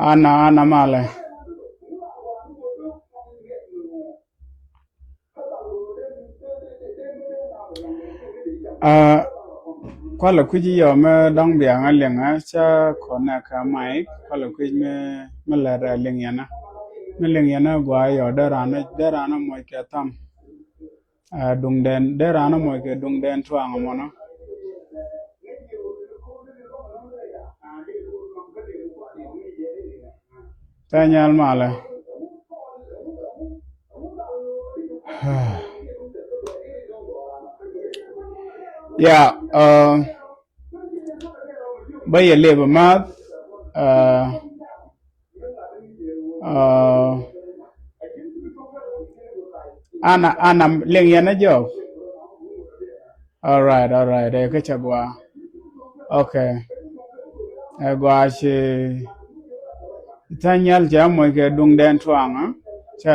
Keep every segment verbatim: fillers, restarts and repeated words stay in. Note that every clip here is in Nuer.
Ana, ana malɛ. Aa, kualɛ kui̱c yɔ mi dɔ̱ŋ biaŋä liŋä cä kɔnɛ kɛ maik, kualɛ kui̱c mi, mi lɛt ɛ liŋ yɛnä. Mi liŋ yɛnä gua yɔ dee ran, dee ran moc kɛ tham. Aa, duŋdɛn, dee ran moc kɛ duŋdɛn tuaŋ mɔnɔ. Tɛ nyal malɛ. Ya, aa, bä yɛ lep math. Aa, aa, ana, ana liŋ yɛn a jɔk. All right, all right. Ɛ kä cɛ gua. Okay. Ɛ gua ci Thanyal cɛ moc kɛ duŋdɛn tuaŋ, ah. Cɛ,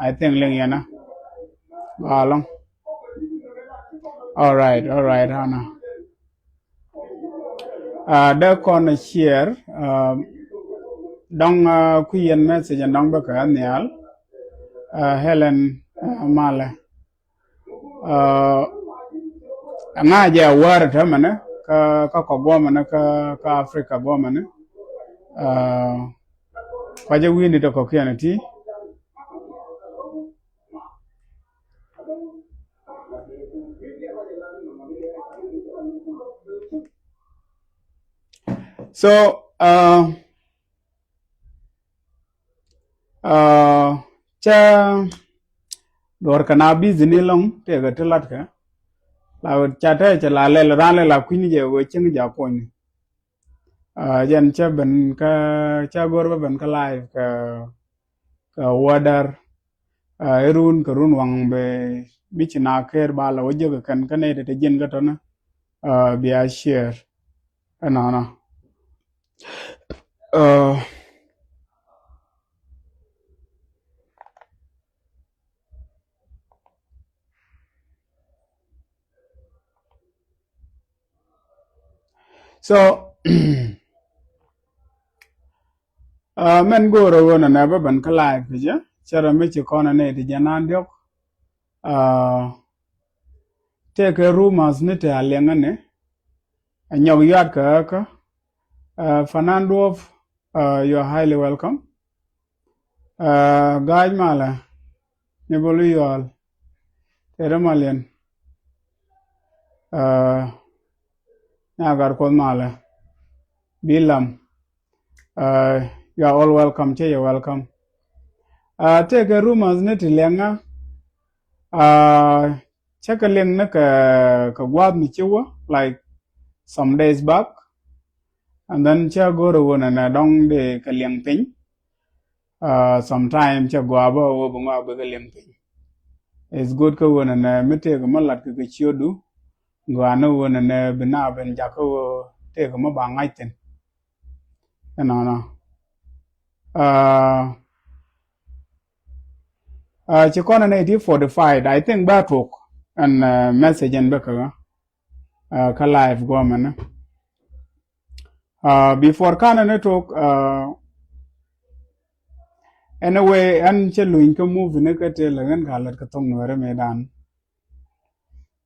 I think liŋ yɛn a. Gua lɔŋ. All right, all right, ana. Aa, dee kɔn share, aa, dɔŋ, aa, kui̱ yɛn message dɔŋ bä kɛ nhial. Aa, Helen, aa, malɛ. Aa, ŋa jɛ a wäär tämɛnɛ kä, kä kɔ guɔmɛnɛ kä, kä Africa guɔmɛnɛ. Aa, kua jɛ wi̱i̱ni tɔ kɔkiɛn ti. So, uh, uh, cä duɔr kɛ na busy ni lɔŋ tëëkɛ ti latkɛ. La wä ca te cɛ la lɛl ran lɛl a kui̱ni jɛ wä cieŋ ja kuɔny. Aa, jɛn cä ben kä, cä go̱r bä ben kä live kä, kä wädär. Aa, irun kɛ run waŋ bɛ mi ci na ker ba la wä jek kɛn kä nɛy te te jiɛn kä tɔnä. Aa, bia share. Ɛnɔnɔ. Aa, So, uh, mɛn go̱o̱rä ɣöö nɛ nɛ bä ben kä live kɛ jɛ cɛ rɛ mi ci kɔn ɛ nɛy ti jɛ naan diɔk. Uh, tëëkɛ rumors ni te a liɛŋä ni ɛ nyɔk yuat kɛ ɣä kä. Uh, Fanan Duɔp, uh, you are highly welcome. Aa, ga̱a̱c malɛ ni bä lu yuɔl. Tëë dä maliɛn. Aa, nya gat kuɔth malɛ. Bi lam. Aa, you are all welcome. Cä yɛ welcome. Aa, tëëkɛ rumors ni ti liɛŋä. Aa, cä kɛ liŋ ni kɛ, kɛ gua̱a̱th mi ci wä, like, some days back. And then cä go̱r ɛ wun ɛnɛ dɔ̱ŋ dee kɛ liɛŋ piny. Aa, sometime cɛ gɔaa bä wä bi ŋɔak bi kɛ liŋ piny. It's good kä wä nɛnɛ mi tëëk mi lat kɛ kɛ ciötdu. Gɔaa ni wä nɛnɛ bi na ben jak kä wä tëëk mi ba ŋa̱c thi̱n. Ɛnɔnɔ. Aa, aa, ci kɔn ɛn iti forty-five, I think, ba tok ɛn, aa, message ɛn bä kä, aa, kä live guɔmɛnɛ. Aa, before kanɛ ni tok, aa, anyway, ɛn cɛ luny kä movie ni kä tëë lɛ ɣän ka lät kä thoŋ Nuɛri mëëdan.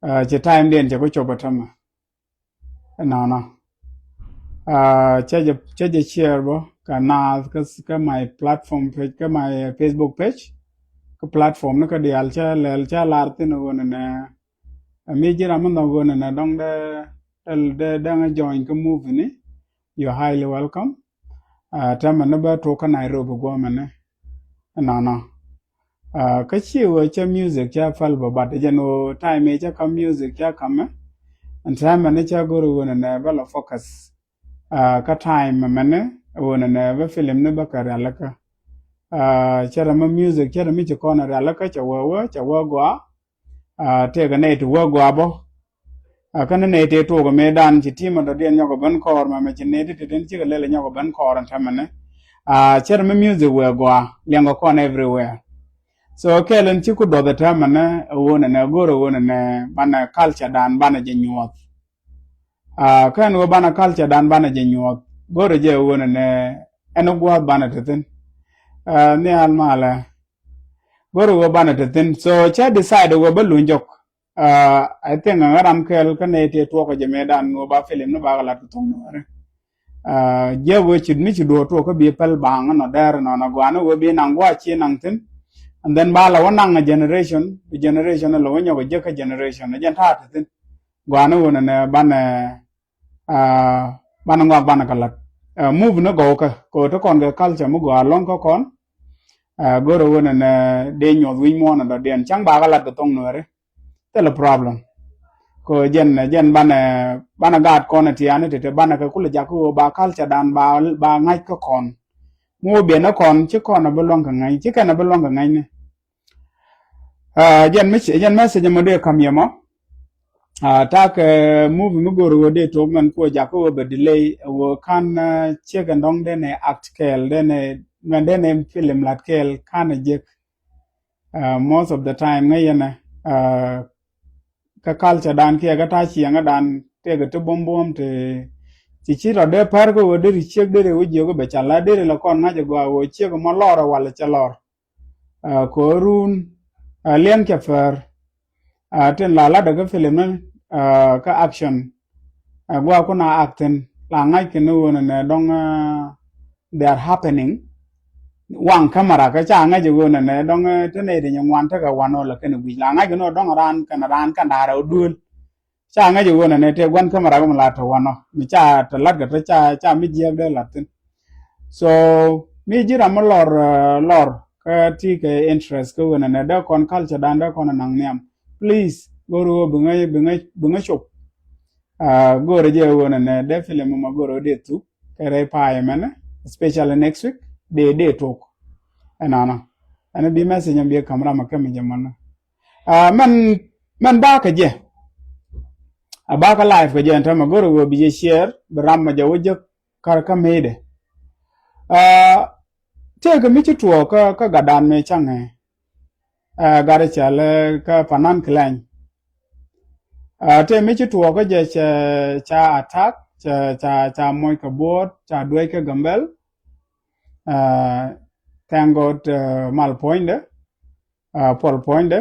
Aa, cɛ time diɛn cɛ ku cop ɛ tämɛ. Ɛnɔnɔ. Aa, cɛ jɛ, cɛ jɛ share bä kä naath kä, kä my platform page, kä my Facebook page. platform ni kä diaal cä lɛl cä lar thin ɣöö nɛnɛ. Ɛ mi ji̱ ram mi nhɔk ɣöö nɛnɛ dɔ̱ŋ dee dee dee dee ŋä join kä movie ni. You're highly welcome. Täämɛ ni bä tuɔk kä Nairobi guɔmɛ ni. Nɔnɔ. Kä ci ɣöö cä music cä päl bä, but jɛn ɣöö time cä ka̱m music cä ka̱mɛ. Ɛn täämɛ ni cä go̱r ɣöö nɛnɛ bä la focus kä time mɛni ɣöö nɛnɛ bä film ni bä kɛ rialikä. Cɛ rɛ mi music cɛ rɛ mi ci kɔn rialikä cɛ wee wee cɛ wee gɔaa. Tëëkɛ nɛy ti wee gɔaa bä. Kä ni nɛy tëë tuɔɔk mëëdan ci ti̱i̱mä dɔ̱diɛn nyɔk ɛ ben kɔɔr mɛmɛ ci nɛy ti ti tin cikɛ lɛl ɛ nyɔk ɛ ben kɔɔr ɛn täämɛni. Cɛ rɛ mi music wee gɔaa liɛŋkɛ kɔn everywhere. So kɛɛl ɛn ci ku duɔth ɛ täämɛni ɛ ɣöö nɛnɛ go̱r ɛ ɣöö nɛnɛ banɛ culture dan banɛ jɛ nyuɔth. Kä ɛn ɣöö banɛ culture dan banɛ jɛ nyuɔth go̱rɛ jɛ ɣöö nɛnɛ ɛn gua̱a̱th banɛ te thi̱n. Nhial malɛ go̱rɛ ɣöö banɛ te thi̱n. So cä decide ɣöö bä luny jɔk. I think ŋä ram kɛl kä nɛy tëë tuɔɔk kä jɛ mëëdan ɣöö ba film ni bakɛ lat kɛ thoŋ Nuääri. Jiäk ɣöö ci mi ci duɔɔk tuɔɔk kä bi päl baŋ nɔ dɛɛr nɔnɔ gua̱a̱ni ɣöö bi naŋ gua̱a̱ ci naŋ thi̱n. And then ba la wä naŋ a generation bi generation la wä nyɔk a jiäk kä generation a jɛn ta̱a̱ te thi̱n. Gua̱a̱ni ɣöö nɛnɛ banɛ banɛ ŋɔak banɛ kɛ la̱t. Move ni gɔw kä kɛ ɣöö te kɔn kɛ culture mi gɔaa lɔ̱ŋ kä kɔn. Go̱rɛ ɣöö nɛnɛ dee nyuɔth wi̱c muɔ̱ɔ̱n ɛ dɔ̱diɛn cäŋ bakɛ la̱t kɛ thoŋ Nuääri. Thilɛ problem. Kɛ ɣöö jɛn jɛn banɛ banɛ gaat kɔn ɛ tiaani tete banɛ kɛ kulɛ jakä ɣöö ba culture dan ba ba ŋa̱c kä kɔn. Mi wä biɛn ɛ kɔn ci kɔn ɛ bi luäŋ kɛ ŋa̱c ci kɛn ɛ bi luäŋ kɛ ŋa̱cni. Jɛn mi jɛn message mɔ dee ka̱m yɛ mɔ. Takɛ movie mi go̱o̱r ɣöö dee tok mɛn kuɔ jakä ɣöö bɛ delay ɣöö ka̱n ciek ɛn dɔ̱ŋ denɛ act kɛɛl denɛ mɛn denɛ film lat kɛɛl ka̱n ɛ jek. Most of the time ŋäc yɛnɛ kä culture dan kiɛ kä ta̱a̱ ciɛŋä dan tëëkɛ ti buɔ̱m buɔ̱m ti ci ci rɔ dee pär kä ɣöö deri ciek deri wä jiök bɛ ca la deri la kɔn ŋa̱c ɛ gɔaa ɣöö ciek mɔ lɔr ɛ wal ɛ cɛ lɔr. Kɛ ɣöö run liɛn cɛ pär. Tin la latdä kä film ni kä action. Gua̱a̱ kun a act thi̱n la ŋa̱c kɛ ni ɣöö nɛnɛ dɔ̱ŋ they are happening. Waŋ camera kä ca ŋäc ɣöö nɛnɛ dɔ̱ŋ te nɛy ti nyin ŋuan tekɛ wanɔ la kɛn wi̱c la ŋa̱c kɛ ni ɣöö dɔ̱ŋ raan kɛn raan kɛn da̱a̱r ɛ duel. Ca ŋäc ɣöö nɛnɛ te gua̱n camera kä mi la te wanɔ mi ca te la̱t kɛ te ca ca mi jiɛk dee la̱t thi̱n. So mi ji̱ ram mi lɔr lɔr kä ti kɛ interest kä ɣöö nɛnɛ dee kɔn culture dan dee kɔn naŋ nhiam. Please go̱o̱r ɣöö bi ŋäc bi ŋäc bi ŋäc cop. Go̱o̱rɛ jɛ ɣöö nɛnɛ dee film mɔ go̱o̱rɛ dee thuk kɛ rɛy pa̱a̱y mɛnɛ, especially next week dee dee tok. Ɛnɔnɔ ɛn bi message bi kam ram a kɛmɛ jɛ mɔnɔ. Mɛn mɛn ba kɛ jɛ a ba kɛ live kɛ jɛ ɛn tɛmɛ go̱o̱rɛ ɣöö bi jɛ share bi ram mɛ jɛ wä jek kar kä mëëdɛ. Tëëkɛ mi ci tuɔɔk kä kä gatdan mëë caŋɛ. Gat cɛl kä panan kilɛny. Tëë mi ci tuɔɔk kä jɛ cɛ ca attack cɛ ca ca moc kɛ buɔɔt ca duec kä Gambel. Thank God mal puɔ̱nydɛ puɔl puɔ̱nydɛ.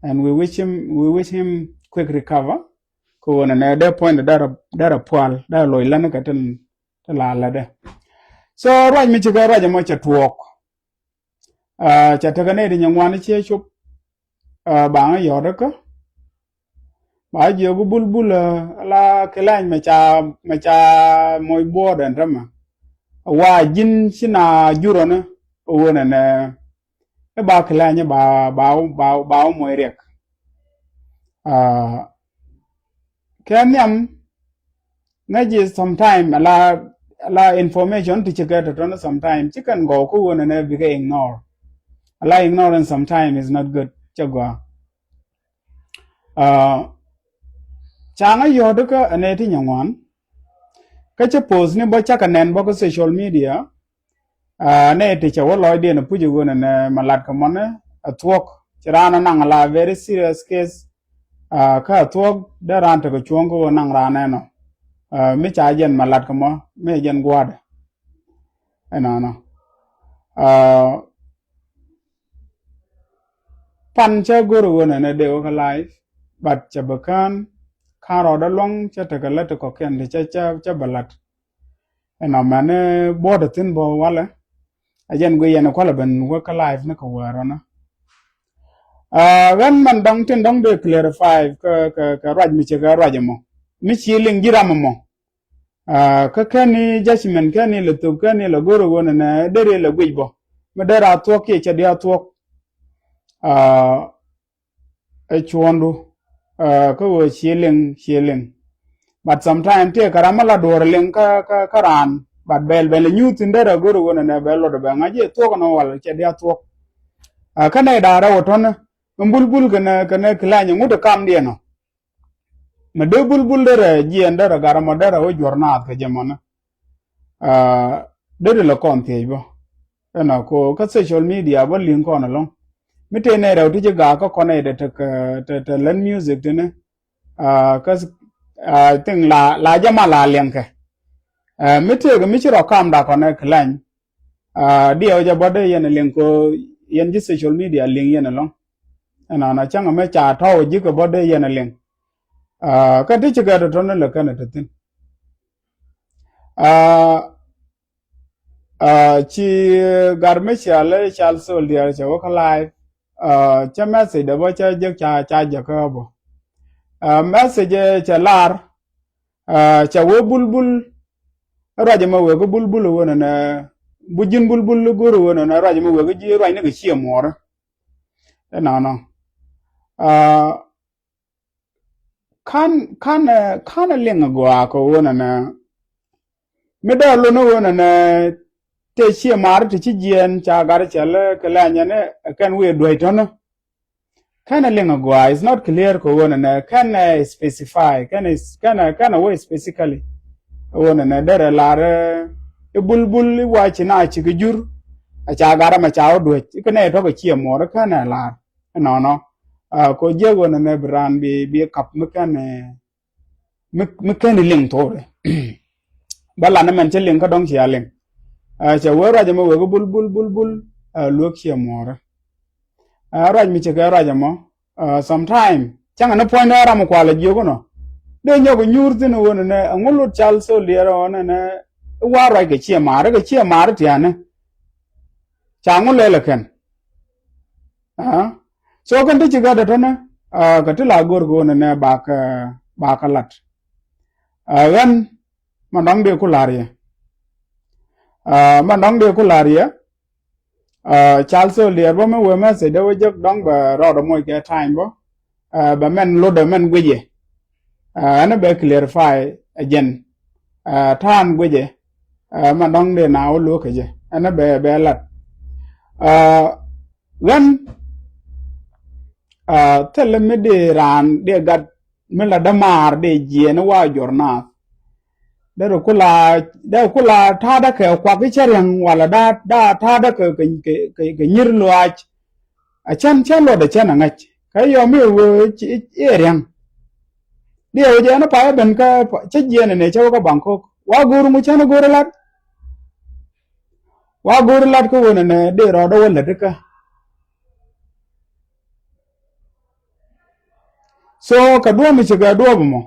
And we wish him we wish him quick recover. Kɛ ɣöö nɛnɛ dee puɔ̱nydɛ dee rɛ pual dee rɛ loc län kɛ tin ti la lätdɛ. So ruac mi cikɛ ruac ɛmɔ cɛ tuɔɔk. Cɛ tekɛ nɛy ti nyin ŋuan ciɛ cop. Baŋ yɔ̱t kä ba jiök bulbul la kilany mɛ ca mɛ ca moc buɔɔt ɛn tämɛ. Wa ji̱n ci na jurɔni ɣöö nɛnɛ i̱ ba kilany i̱ ba ba ba ba moc riɛk. Kɛ nhiam ŋäc ji̱ sometime ala ala information ti cikɛ tɔtɔni sometime ci kɛn gɔw kä ɣöö nɛnɛ bikɛ ignore. Ala ignorance sometime is not good. Cɛ gɔaa. Ca ŋäc yɔ̱ɔ̱t kä ɛnɛ ti nyaŋuan. Kä cä post ni bä cakɛ nɛn bä kä social media. Nɛ ti cɛ wä lɔcdiɛn ɛ puc ɛ ɣöö nɛnɛ mɛ lat kɛ mɔnɛ ɛ thuɔ̱k ci raan ɛ naŋ ala very serious case. Kä ɛ thuɔ̱k dee raan tekɛ cuɔ̱ɔ̱ŋ kä ɣöö naŋ raan ɛnɔ. Mi ca jɛn mɛ lat kɛ mɔ mi ɛ jɛn gua̱a̱dɛ. Ɛnɔnɔ pan cä go̱r ɛ ɣöö nɛnɛ dee wä kä live. But cɛ bɛ kään ka̱n rɔɔdɛ luɔ̱ŋ cä tekɛ lät ti kɔ̱kiɛn ti cä cä cä bɛ la̱t. Ɛnɔ mɛn buɔ̱ɔ̱t ɛ thi̱n bä walɛ. A jɛn guiy yɛn kualɛ ben wä kä live ni kɛ wäär ɔnä. Ah, ɣän man dɔŋ tin dɔŋ dee clarify kɛ, kɛ, kɛ ruac mi cɛ kɛ ruac ɛmɔ. Mi ci liŋ ji̱ ram ɛmɔ. Ah, kä kɛn ni judgment, kɛn ni lɛ thop, kɛn ni lɛ go̱r ɛ ɣöö nɛnɛ deri lɛ guic bɔ. Mi deri a thuɔ̱k kiɛ cɛ di a thuɔ̱k. Ah, ɛ cuɔ̱ndu, ah, kä ɣöö ci liŋ, ci liŋ. But sometime tëë kɛ ram mi la duɔ̱ɔ̱r liŋ kä, kä, kä raan. But bɛl, bɛl nyuuth in derɛ go̱r ɣöö nɛnɛ bɛl luɔt bɛ ŋa̱c i̱ thuɔ̱k ɛnɔ wal cɛ diath thuɔ̱k. Ah, kä nɛy da̱a̱r rɛw ɛ tɔ̱nä, mi bulbul kɛnɛ, kɛnɛ kilany ŋut ɛ kamdiɛn ɔ. Mi dee bulbul derɛ jiɛɛn derɛ gat ɛmɔ derɛ wä juɔ̱r naath kɛ jɛ mɔnä. Ah, deri lɛ kɔn thiec bä. Ɛnɔ ko kä social media bä li̱ŋ kɔn ɛlɔ̱ŋ. Mi tëë nɛy rɛw ti ci gaak kä kɔn nɛy dee tek, eh, te, te lät music tini. Ah, kä, ah, I think la, la jɛ ma la liɛŋkɛ. Eh, mi tëëkɛ mi ci rɔ kamda kɔn ɛ kilany. Ah, diɛw jɛ bä dee yɛn ɛ liŋ ko yɛn ji̱ social media liŋ yɛn ɛlɔ̱ŋ. Ɛnɔnɔ cäŋ ɛmɛ ca tɔ̱w ji̱ kɛ bä dee yɛn ɛ liŋ. Ah, kä ti ci kɛ tɔ̱tɔ̱ ni lɛ kɛn ɛ te thi̱n. Ah, ah, ci gat mi cial i̱ cal soldier cɛ wä kä live. Ah, cä message dɛ bä cä jek ca, ca jek kä bä. Ah, message cɛ lar, ah, cɛ wee bulbul. Ruac ɛmɛ wee kä bulbul ɛ wä nɛnɛ bu ji̱n bulbul go̱r ɛ wä nɛnɛ ruac ɛmɛ wee kä ji̱ ruac ni kɛ ciɛ muɔɔrä. Ɛnɔnɔ. Ah, Ka̱n, ka̱n, eh, ka̱n liŋ agɔaa kɛ ɣöö nɛnɛ. Mi dee lon ɣöö nɛnɛ tëë ciɛ ma̱a̱ri ti ci jiɛɛn ca gat cɛl kɛ lɛ anyɛn ɛ kɛn wi̱i̱ duäc tɔ̱nä. Ka̱n liŋ agɔaa, it's not clear kɛ ɣöö nɛnɛ kɛn, eh, specify, kɛn is, kɛn, eh, kɛn a wee specifically. Ɣöö nɛnɛ derɛ lar, eh, i̱ bulbul i̱ wa ci na ci kɛ jur. A ca gat ɛmɛ ca wä duäc. I̱ kɛ nɛ tɔ̱ kɛ ciɛ muɔɔri kɛn ɛ lar. Ɛnɔnɔ. Ah, ko jiɛk ɣöö nɛnɛ bi raan bi, bi kap mi kɛn, eh, mi, mi kɛn liŋ thorɛ. Bä lan mɛn cä liŋ kä dɔ̱ŋ cia liŋ. Ah, cɛ wee ruac ɛmɔ wee kä bul, bul, bul, bul, ah, luek ciɛ muɔɔrä. Ah, ruac mi cɛ kɛ ruac ɛmɔ. Ah, sometime cäŋɛ ni puɔ̱ny ni ram kualɛ jiök inɔ. Dee nyɔk nyuur thi̱n ɣöö nɛnɛ ɛŋu lut cal soldier ɣöö nɛnɛ i̱ wa ruac kɛ ciɛ ma̱a̱ri, kɛ ciɛ ma̱a̱ri tia̱a̱ni. Ca ŋu lɛl ɛ kɛn. Ah. So kɛn ti ci gat ɛ tɔ̱nɛ, ah, kɛ ti la go̱r kɛ ɣöö nɛnɛ bakɛ, bakɛ lat. Ah, ɣän mɛ dɔ̱ŋ dee ku la̱r yɛ. Ah, mɛ dɔ̱ŋ dee ku la̱r yɛ. Ah, cal soldier bä mi wee message dee wee jek dɔ̱ŋ bɛ rɔɔdɛ moc kɛ time bä. Ah, bɛ mɛn lotdɛ mɛn guicɛ. Ah, ɛn bɛ clarify ɛ jɛn. Ah, ta̱a̱n guicɛ. Ah, mɛ dɔ̱ŋ dee na wä lo̱k kɛ jɛ. Ɛn bɛ, bɛ lat. Ah, Ɣän, ah, thilɛ mi dee raan dee gat mi la dämaar dee jiɛɛn i̱ wa jɔr naath. Dee rɛ kula, dee kula ta̱a̱dä kɛ kuak i̱ cä ria̱ŋ wala daa, daa ta̱a̱dä kɛ, kɛ, kɛ, kɛ, kɛ nyir luaac. A cän, cän luɔt a cän a ŋäc. Kä yɔm i̱ wee i̱, i̱, i̱ ria̱ŋ. Diɛ wee jɛ ɛn i̱ pay i̱ ben kä cä jiɛɛn ɛn ëë cä wä kä Bangkok. Wa go̱o̱r ŋu cän i̱ go̱o̱r i̱ lat. Wa go̱o̱r i̱ lat kä ɣöö nɛnɛ dee rɔɔdä wä lät ikä. So kɛ duɔ̱ɔ̱p mi ci kɛ duɔ̱ɔ̱p ɛmɔ.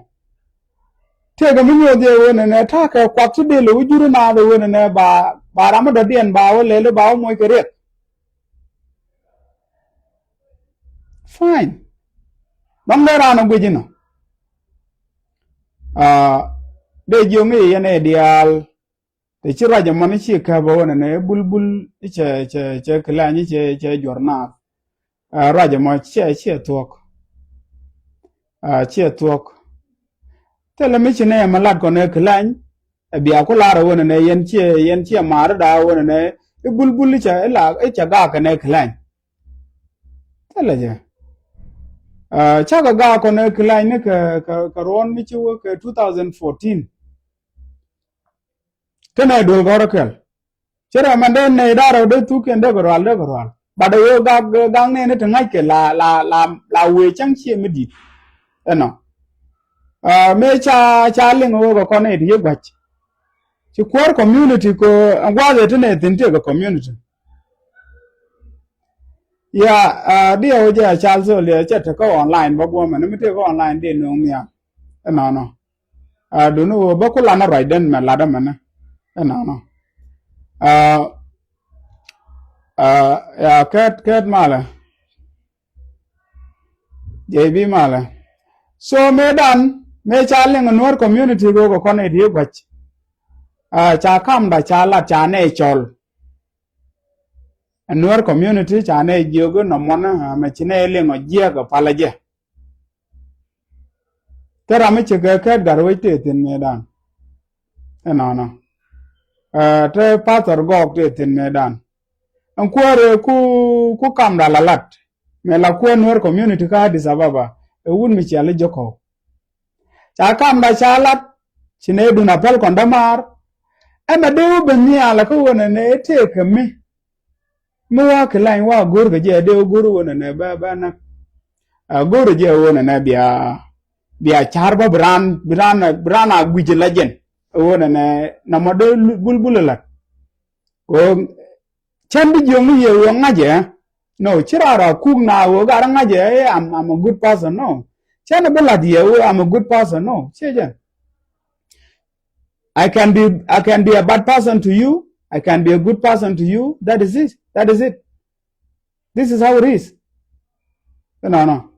Tëëkɛ mi nyuɔth yɛ ɣöö nɛnɛ ta̱a̱ kɛ kuak ci dee lo̱w i̱ jur inaath ɛ ɣöö nɛnɛ ba, ba ram mi dɔ̱diɛn ba wä lɛl i̱ ba wä moc kɛ riɛk. Fine. Dɔ̱ŋ dee raan ɛ guic inɔ. Ah, dee jiök ŋi̱i̱c yɛn ɛ diaal. Te ci ruac ɛmɔ ni ci käp ɛ ɣöö nɛnɛ i̱ bulbul i̱ cɛ, cɛ, cɛ kilany i̱ cɛ, cɛ juɔr naath. Ah, ruac ɛmɔ ciɛ, ciɛ thuɔ̱k. Ah, ciɛ thuɔ̱k. Thilɛ mi ci nɛ ɛmɛ lat kɔn ɛ kilany. Ɛ bia ku lar ɛ ɣöö nɛnɛ yɛn ciɛ, yɛn ciɛ ma̱a̱r i̱ daa ɣöö nɛnɛ i̱ bulbul i̱ cɛ, i̱ la, i̱ cɛ gaak kɛn ɛ kilany. Thilɛ jɛ. Ah, cakɛ gaak kɔn ɛ kilany ni kɛ, kɛ, kɛ ruɔ̱n mi ci wä kɛ two thousand fourteen. Kɛnɛ duel gɔ̱rä kɛl. Cɛ rɛ mɛn dee nɛy da̱rɛ dee thuk kɛn dee kɛ rual, dee kɛ rual. Bat ɛ ɣöö gak, gak nɛɛni ti ŋa̱ckɛ la, la, la, la wee cäŋ ciɛ mi di̱i̱t. Ɛnɔ. Ah, mëë ca, ca liŋ ɣöö kɛ kɔn nɛy ti yiëk gua̱c. Ci kuäär community kɛ ɛn gua̱a̱th ɛ ti nɛy thi̱n tëëkɛ community. Ya, ah, diɛ wä jɛ a cal thol yɛ cɛ te kä online bä guɔmɛ ni mi tëëkɛ online dee nööŋ nhial. Ɛnɔnɔ. Ah, duni wä bä ku lanä ruacdɛn mɛ latdä mɛnɛ. Ɛnɔnɔ. Ah, Ah, ya, kɛt, kɛt malɛ. Jɛ bi malɛ. So mëë dan, mëë ca liŋ Nuer community kɛ kɔn ɛ ti guac. Ah, ca kamda ca lat ca nɛ cɔl. Nuer community ca nɛ jiök nɔmɔnɛ, ah, mɛ ci nɛ liŋ ɔ jiɛk ɛ palä jɛ. Te ram mi ci kɛ kɛt gat wec tëë thi̱n mëëdan. Ɛnɔnɔ. Ɛ, te pastor gɔɔk tëë thi̱n mëëdan. Ɛn kuäärɛ ku, ku kamda la lat. Mëë la kuäär Nuer community kä Addis Ababa. Ɛ wut mi ciɛl i̱ Jokɔw. Ca kamda ca lat. Ci nɛ dun a pɛl kɔn dämaar. Ɛn a dee wä ben nhial kä ɣöö nɛ nɛ tëëkɛ mi. Mi wa kɛ lany wa go̱r kɛ jɛ dee wä go̱r wä nɛ nɛ bɛ bɛ näk. A go̱r jɛ wä nɛ nɛ bia, bia car bä bi raan, bi raan, bi raan a guic la jɛn. Wä nɛ nɛ nɔmɔ dee lu-, bulbul lat. Ko cɛn bi jiöŋ ni yɛ wä ŋa̱cɛ. No, ci rara kuk na wä gar ŋa̱cɛ, eh, I'm, I'm a good person. No. Cɛn bi lat yɛ wä, I'm a good person. No, ciɛ jɛn. I can be, I can be a bad person to you. I can be a good person to you. That is it. That is it. This is how it is. Inɔnɔ.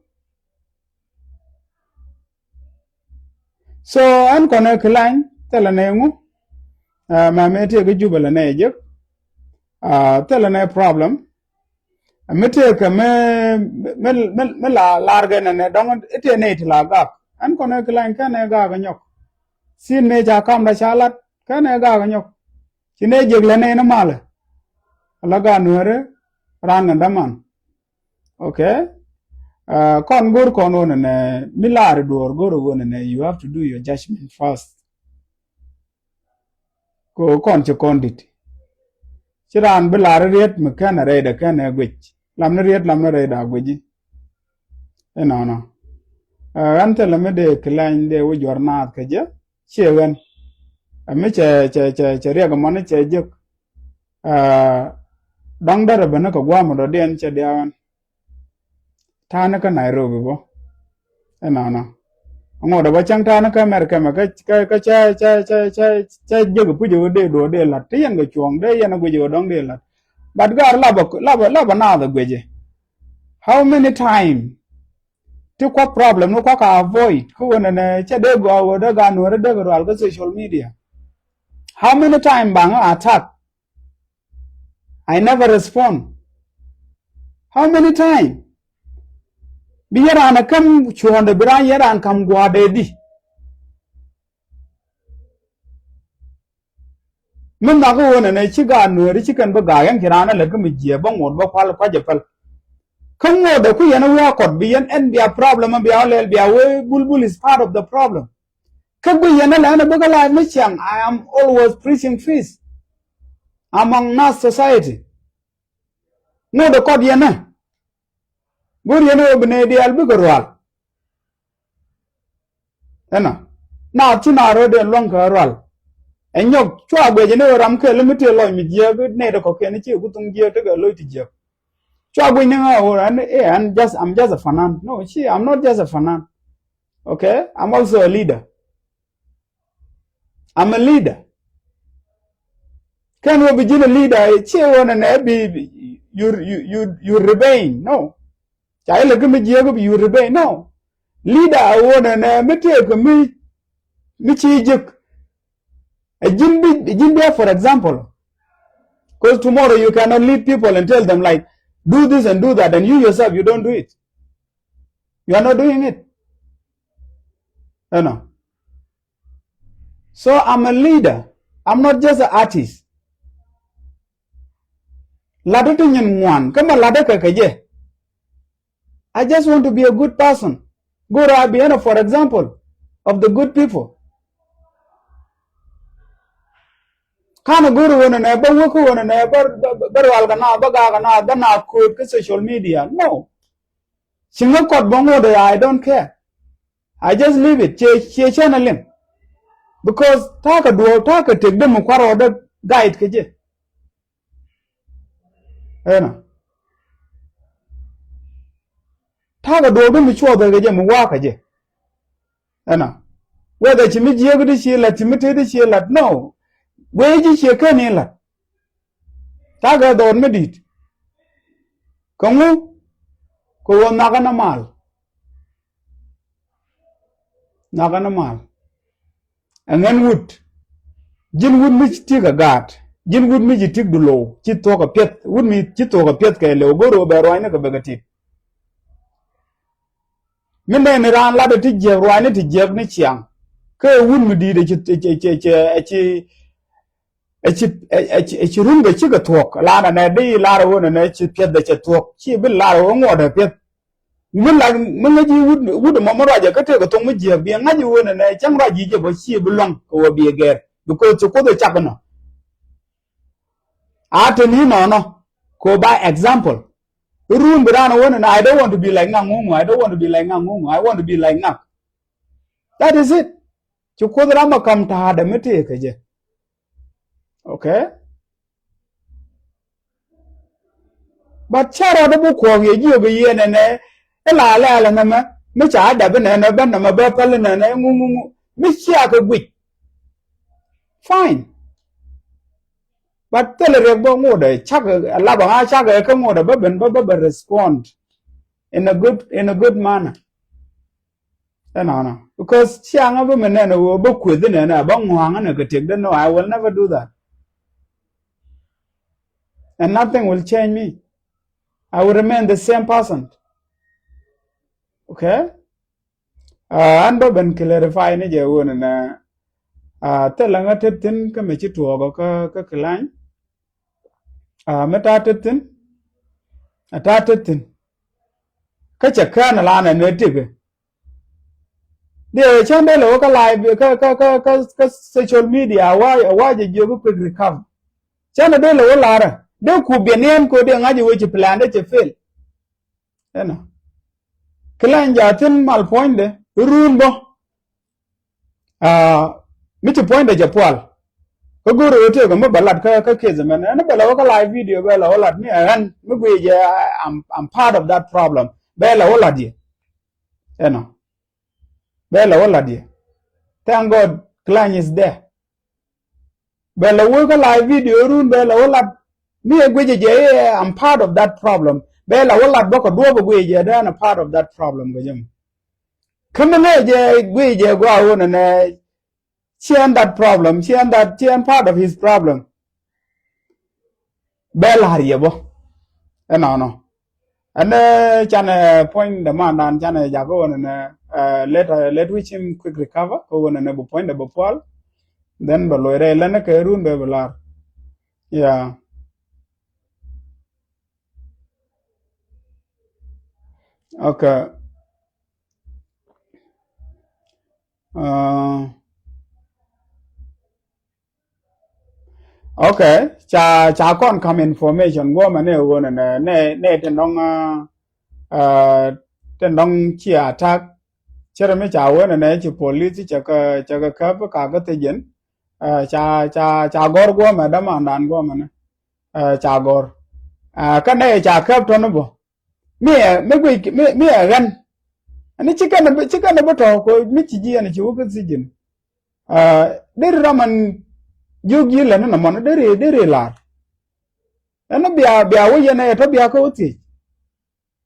So ɛn kɔnɛ kɛ lany thilɛ nɛ ŋu. Ah, mɛ mɛ tëë kɛ Jubɛ lɛ nɛ jek. Ah, thilɛ nɛ problem. Mi tëëkɛ mi, mi, mi, mi la lar kɛ nɛnɛ dɔŋ i̱ tëë nɛy ti la gak. Ɛn kɔnɛ kɛ lany kɛnɛ gak nyɔk. Sin mëë ca kamda ca lat kɛnɛ gak nyɔk. Ci nɛ jek lɛ nɛy ni malɛ. Ala gak Nuɛɛri ran kɛ däman. Okay. Ah, kɔn go̱r kɔn wä nɛnɛ mi lar i̱ duɔ̱ɔ̱r go̱r wä nɛnɛ, you have to do your judgment first. Ko kɔn ci kɔn dit. Ci raan bi lar riet mi kɛn a rɛydɛ kɛn ɛ guic. Lam ni riet lam ni rɛydɛ a guic. Inɔnɔ. Ah, ɣän thilɛ mi dee kɛ lany dee wä juɔr naath kɛ jɛ. Ciɛ ɣän. Ɛ mi cɛ, cɛ, cɛ, cɛ riɛk ɛmɔni cɛ jek. Ah, dɔ̱ŋ derɛ ben ni kɛ gua̱a̱m dɔ̱diɛn cɛ diaak ɣän. Ta̱a̱ ni kä Nairobi bä. Inɔnɔ. Ŋot ɛ bä cäŋ ta̱a̱ ni kä America mɛ kä, kä, kä cä, cä, cä, cä, cä jek puc ɛ wä dee duɔ̱ɔ̱r dee la̱t. Ti yɛn kɛ cuɔ̱ɔ̱ŋ dee yɛn ɛ guic ɛ wä dɔ̱ŋ dee la̱t. But gaar lapɛ, lapɛ, lapɛ naath ɛ guic ɛ. How many time? Ti kua̱k problem ni kua̱k avoid. Kä wä nɛnɛ cä dee gɔaa wä dee gaat Nuɛɛri dee kɛ rual kä social media. How many time baŋ attack? I never respond. How many time? Bi yɛ raan a käm cuɔ̱ɔ̱ŋdɛ bi raan yɛ raan ka̱m gua̱a̱dɛ di. Mi nhɔakä ɣöö nɛnɛ ci gaat Nuɛɛri ci kɛn bi gaak yɛn ci raan a lät kä mi jiɛɛk bä ŋot bä kual kua̱c ɛ päl. Kä ŋotdɛ ku yɛn a wee a kɔt bi yɛn ɛn bia problem a bia wä lɛl bia wee bulbul is part of the problem. Kä guic yɛn a lɛn a bikɛ life mi ciaŋ, I am always preaching peace among Nuer society. Ŋot ɛ kɔt yɛn ɛ. Go̱r yɛn ɛ ɣöö bi nɛy diaal bikɛ rual. Ɛnɔ. Naath ci naath rɔ̱diɛn luäŋ kɛ rual. Ɛ nyɔk cua guic ni ɣöö ram kɛl mi tëë lɔc mi jiääk nɛy ti kɔ̱kiɛn ci ku thuŋ jiääk tekɛ loc ti jiääk. Cua guic ni ɣöö ɛn, eh, ɛn just, I'm just a fanan. No, ci, I'm not just a fanan. Okay? I'm also a leader. I'm a leader. Kɛn wä bi ji̱n a leader, ciɛ wä nɛnɛ bi, bi, you, you, you, you rebel. No. Ca ilɛ ki mi jiääk bi you rebel. No. Leader a wä nɛnɛ mi tëëk mi, mi ci ji̱k. A ji̱n bi, a ji̱n bi, for example. 'Cause tomorrow you cannot lead people and tell them, like, do this and do that, and you yourself, you don't do it. You are not doing it. You know. So I'm a leader. I'm not just an artist. Latdä ti nyin ŋuan kä ma latdä kɛ kɛ jɛ. I just want to be a good person. Go̱o̱rä a bi ɛn a for example of the good people. Ka̱n a go̱o̱rä ɣöö nɛnɛ bä wä kä ɣöö nɛnɛ bä, bä, bä, bä rual kɛ naath, bä gaak kɛ naath, bä naath kööt kä social media. No. Ci ŋä kɔt bä ŋot ɛ, I don't care. I just leave it. Ciɛ, ciɛ cän a liŋ. Because ta̱a̱ kɛ duɔ̱ɔ̱k, ta̱a̱ kɛ tëk dee mi kua̱r rɔɔdä guide kɛ jɛ. Ɛnɔ. Ta̱a̱ kɛ duɔ̱ɔ̱k dee mi cuɔth kɛ jɛ, mi wa̱a̱ kɛ jɛ. Ɛnɔ. Whether ci mi jiääk di ci lat, ci mi tëë di ci lat. No. Guic ji̱ ciɛ kɛn in lat. Ta̱a̱ kɛ dhɔɔt mi di̱i̱t. Kɛ ŋu? Kɛ ɣöö nhɔakä ni mal. Nhɔakä ni mal. Ɛ ŋän wut. Ji̱n wut mi ci ti̱k ɛ gaat. Ji̱n wut mi ci ti̱k dulow. Ci thuɔ̱k ɛ piɛth. Wut mi ci thuɔ̱k ɛ piɛth kɛ lëw go̱r ɣöö bɛ ruacni kɛ bɛ kɛ ti̱t. Mi nɛɛni raan latdɛ ti jiäk, ruacni ti jiäk ni ciaŋ. Kä wut mi di̱i̱t ɛ ci, ɛ ci, ɛ ci, ɛ ci, ɛ ci, ɛ ci, ɛ ci run kɛ cikɛ thuɔ̱k. Lanɛ nɛ di lar ɣöö nɛ nɛ ci piɛthdɛ cɛ thuɔ̱k. Ci bi lar ɣöö ŋuɔ̱tdɛ piɛth. Mi la, mi ŋäc ji̱ wut, wut mɔ mi ruacɛ kä tëëkɛ thoŋ mi jiäk, bi ŋa̱c ɣöö nɛ nɛ cäŋ ruac ji̱ jɛ bä ci bi lua̱ŋ kɛ ɣöö bi gɛr. Because ci Kuoth ɛ cak inɔ. A te ni nɔnɔ. Kɛ ɣöö by example. Run bi raan ɣöö nɛ nɛ, I don't want to be like ŋak ŋuŋu, I don't want to be like ŋak ŋuŋu, I want to be like ŋak. That is it. Ci Kuoth ram a kam ta̱a̱dɛ mi tëëkɛ jɛ. Okay? But cä rɔɔdɛ bi kuɔɔk yɛ jiök i̱ yɛn ɛnɛ, ila lɛɛl ɛnɛ mɛ, mi ca dap inɛnɛ bä nɛmɛ bä päl inɛnɛ ŋu ŋu ŋu. Mi cia kɛ guic. Fine. But thilɛ riɛk bä ŋotdɛ cakɛ, lapɛ ŋa̱ cakɛ kä ŋotdɛ bä ben bä bä bä respond in a good, in a good manner. Ɛnɔnɔ. Because ciaŋä bä mi nɛn ɛ ɣöö bä kueth inɛn ɛ bä ŋua̱a̱ŋä nɛ kɛ tiekdä. No, I will never do that. And nothing will change me. I will remain the same person. Okay? Ɣän bä ben clarify ni jɛ ɣöö nɛ nɛ thilɛ ŋä tet thi̱n kä mi ci tuɔɔk kä, kä Kilany. Mi ta̱a̱ tet thi̱n. A ta̱a̱ tet thi̱n. Kä cɛ kään a lanɛ nɛ tëkɛ. Diɛ cän dee lɛ wä kä live kä, kä, kä, kä, kä social media wa, wa jɛ jiök quick recover. Cän dee lɛ wä larä dee ku biɛ niɛn ko dee ŋa̱c wä ci plan dee cɛ fail. Ɛnɔ. Kilany jaathin mal puɔ̱nydɛ run bä. Mi ci puɔ̱nydɛ jɛ pual. Kä go̱o̱r ɣöö tëëkɛ mi bɛ lat kä, kä case mɛn ɛn bɛ lɛ wä kä live video bɛ lɛ wä lat mi ɛ ɣän mi guiy jɛ. I'm, I'm part of that problem. Bɛ lɛ wä lat yɛ. Ɛnɔ. Bɛ lɛ wä lat yɛ. Thank God Kilany is there. Bɛ lɛ wä kä live video run bɛ lɛ wä lat. Mi ɛ guic jɛ i̱ I'm part of that problem. Bɛ lɛ wä lat bä kɛ duɔ̱ɔ̱p ɛ guic jɛ dee ɛn a part of that problem kɛ jɛ mɔ. Kä mi ŋäc jɛ guic jɛ gɔaa wä nɛ nɛ. Ci ɛn that problem, ci ɛn that, ci ɛn part of his problem. Bɛ la̱r yɛ bä. Ɛnɔnɔ. Ɛn canɛ puɔ̱ny dämandan canɛ jakä wä nɛ nɛ, let, let wish him quick recover kä wä nɛ nɛ bɛ puɔ̱nydɛ bɛ pual. Then bɛ loc rɛy lɛn kɛ run bɛ bɛ lar. Yeah. Okay. Okay, ca, ca kɔn kam information guɔmɛ ni ɣöö nɛ nɛ, nɛ tin dɔŋ, tin dɔŋ ci attack. Cɛ rɛ mi ca wee nɛ nɛ ci police cɛ kɛ, cɛ kɛ käp ka kä thiec jɛn. Ca, ca, ca gɔr guɔmɛ dämandan guɔmɛ ni. Ca gɔr. Kä nɛ ca käp tɔni bä. Mi ɛ, mi guic, mi, mi ɛ ɣän. Ɛn ci kɛn, ci kɛn bi tɔ̱ kɛ mi ci jiɛn ci wä kä thiec jɛn. Deri ram ɛn jiök ji̱ lɛn ni nɔmɔn deri, deri lar. Ɛn bia, bia wä yɛn ɛ tɔ bia kä wä thiec.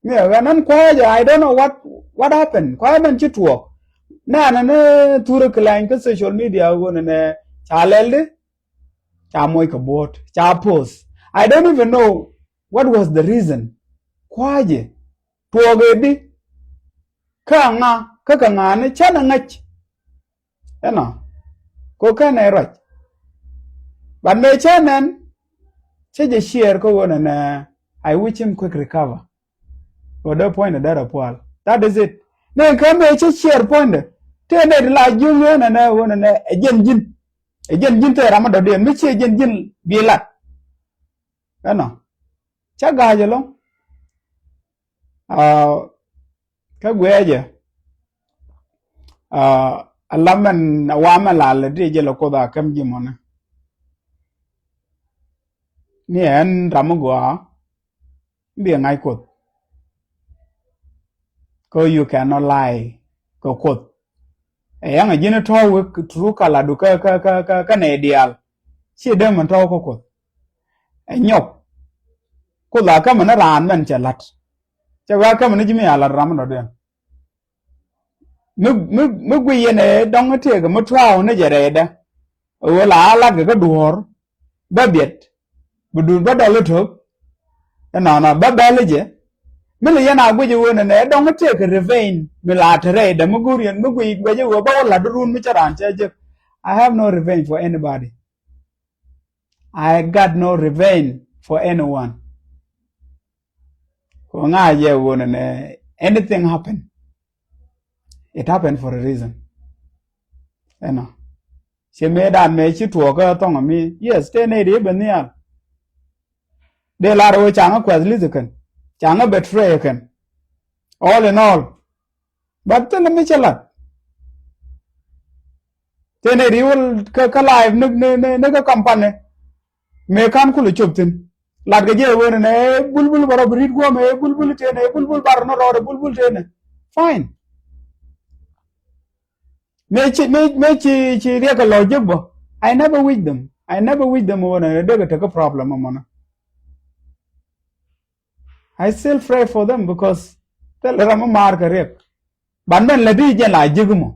Mi ɛ ɣän ɛn kua̱a̱c jɛ, I don't know what, what happened. Kua̱a̱c mɛn ci tuɔɔk. Nɛnɛ ni thurɛ Kilany kä social media ɣöö nɛ nɛ ca lɛl di. Ca moc kɛ buɔ̱ɔ̱t. Ca post. I don't even know what was the reason. Kua̱a̱c jɛ. Tuɔɔk ɛ di. Kä ŋa, kä kɛ ŋa ni cän ɛ ŋäc. Ɛnɔ. Ko kɛn ɛ ruac. But mëë cä nɛn, cä jɛ share kä ɣöö nɛ nɛ, I wish him quick recover. Ɣöö dee puɔ̱nydɛ dee rɛ pual. That is it. Ni kä mëë cä share puɔ̱nydɛ. Tëë nɛ ti la ji̱n ɣöö nɛ nɛ, ɣöö nɛ nɛ, ɛ jɛn ji̱n. Ɛ jɛn ji̱n thɛɛr ram mi dɔ̱diɛn. Mi ciɛ jɛn ji̱n bi lat. Ɛnɔ. Cä ga̱a̱c ɛlɔ̱ŋ. Kä guiɛcɛ. Ala mɛn a wa mɛ lal ti jɛ lɛ Kuoth a käm ji̱ mɔnɛ. Ni ɛn ram mi gɔaa. Bi ŋa̱c Kuoth. Kä you cannot lie kɛ Kuoth. Ɛ yaŋ a ji̱n tɔ̱ wek through kɛ latdu kä, kä, kä, kä, kä nɛy diaal. Ci dee mɛn tɔ̱ kä Kuoth. Ɛ nyɔk. Kuoth a kämɛ ni raan mɛn cɛ la̱t. Cɛ wee a kämɛ ni ji̱ mi a la̱t ram mi dɔ̱diɛn. Mi, mi, mi guiy yɛn ɛ dɔ̱ŋ tëëkɛ mi tua̱a̱ ni jɛ rɛydɛ. Ɛ ɣöö la a la̱t kɛ kä duɔ̱ɔ̱r. Bä biɛt. Bi duun bä dɔl i̱ to̱k. Ɛnɔnɔ bä bɛl i̱ jɛ. Mi li yɛn a guic i̱ ɣöö nɛnɛ ɛ dɔ̱ŋ i̱ tëëkɛ revenge mi la te rɛydɛ mi go̱o̱r yɛn mi guic guɛc i̱ ɣöö bä wä la̱t i̱ run mi cä raan cä jek. I have no revenge for anybody. I got no revenge for anyone. Kɛ ŋa jɛ ɣöö nɛnɛ anything happen, it happen for a reason. Ɛnɔ. Ciɛ mëëdan mëë ci tuɔɔk kä thɔŋ ami. Yes, tëë nɛy di ben nhial. Dee lar ɣöö caŋä kuɛth li̱th kɛn. Caŋä betray kɛn. All in all. But thilɛ mi cɛ lat. Tëë nɛy di wä kä, kä live ni, ni, ni, ni kä company. Mëë ka̱n kulɛ cop thi̱n. Lat kɛ jɛ wen nɛ, ɛ bulbul bä rɔ bi ri̱t guɔ̱mɛ, ɛ bulbul tëë nɛ, ɛ bulbul bar nɔ rɔɔdɛ, bulbul tëë nɛ. Fine. Mëë ci, mëë, mëë ci, ci riɛk kɛ lɔ jek bä. I never wish them. I never wish them wen nɛ dee kɛ tekɛ problem mɔnɛ. I still pray for them because thilɛ ram mi maar kɛ riɛk. Ban ben lɛ di jɛn la ji̱k mɔ.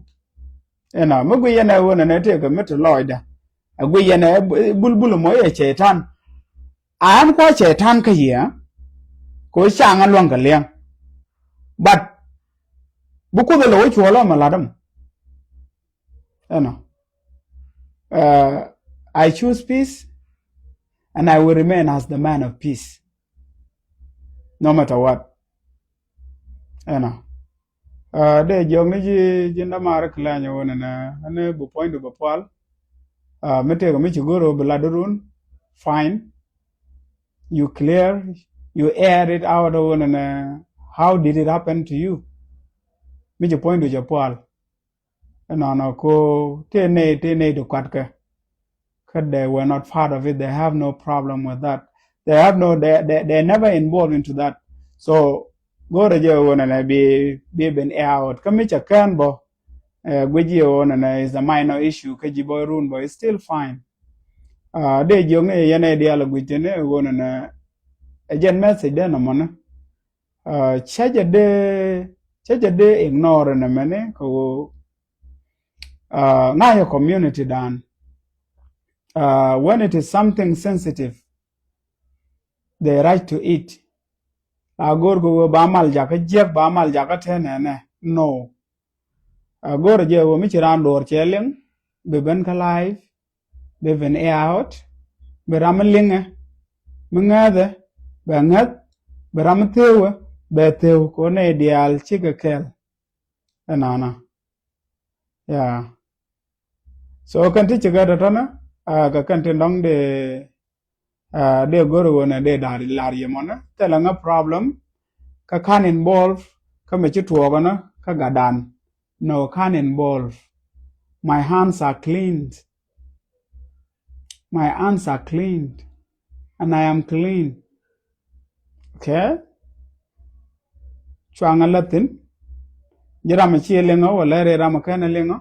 Ɛnɔ mi gui yɛn ɛ ɣöö nɛ nɛ tëëkɛ mi ti lɔɔcdä. Ɛ gui yɛn ɛ bulbul mɔ yɛ cɛytan. An kua̱ cɛytan kä yiëë. Kɛ ɣöö caŋä luäŋ kɛ liɛŋ. But bi Kuoth ɛ lɛ wä cuɔl ɔ mɛ la̱t ɛmɔ. Ɛnɔ. Uh, I choose peace and I will remain as the man of peace. No matter what. Ɛnɔ. Uh, dee jiɔk ni ji̱, ji̱ ndamar kɛ lɛny ɣöö nɛnɛ, ɛn bi puɔ̱nydu bɛ pual. Uh, mi tëëkɛ mi ci go̱r ɣöö bi lat run, fine. You clear, you air it out ɣöö nɛnɛ, how did it happen to you? Mi ci puɔ̱nydu cɛ pual. Ɛnɔnɔ ko tëë nɛy, tëë nɛy ti kuatkɛ. Kä they were not part of it. They have no problem with that. They have no, they, they, they never involved into that. So go̱rɛ jɛ ɣöö nɛnɛ bi, bi ben air out. Kä mi cɛ kään bä, eh, guic jɛ ɣöö nɛnɛ is a minor issue. Kä ji̱ bä run bä is still fine. Uh, dee jiök ni yɛn ɛ diaal guic tini ɣöö nɛnɛ ɛ jɛn message dee nɔmɔni. Uh, cä jɛ dee, cä jɛ dee ignore nɛ mɛni kɛ ɣöö, uh, ŋa̱cä community dan. Uh, when it is something sensitive, they rush to it. La go̱o̱r kɛ ɣöö ba mal jakä jiäk, ba mal jakä tɛnɛnɛ. No. Uh, go̱o̱r jɛ ɣöö mi ci raan do̱r cɛ liŋ, bi ben kä live, bi ben air out, bi ram mi liŋɛ, mi ŋäthɛ, bɛ ŋäth, bi ram mi thewɛ, bɛ thew, kɛ ɣöö nɛy diaal cikɛ kɛl. Ɛnɔnɔ. Yeah. So kɛn ti cikɛ tɔ̱tɔ̱nä, ah, kɛ kɛn ti dɔ̱ŋ dee, ah, dee go̱r ɣöö nɛ dee da̱r lar yɛ mɔnä. Thilɛ ŋä problem. Kä ka̱n involve, kä mɛ ci tuɔɔkänä, kä gatdan. No, ka̱n involve. My hands are clean. My hands are clean. And I am clean. Okay? Cuaŋä la thi̱n. Ji̱ ram a ci liŋä wala ri ram a kɛn a liŋä.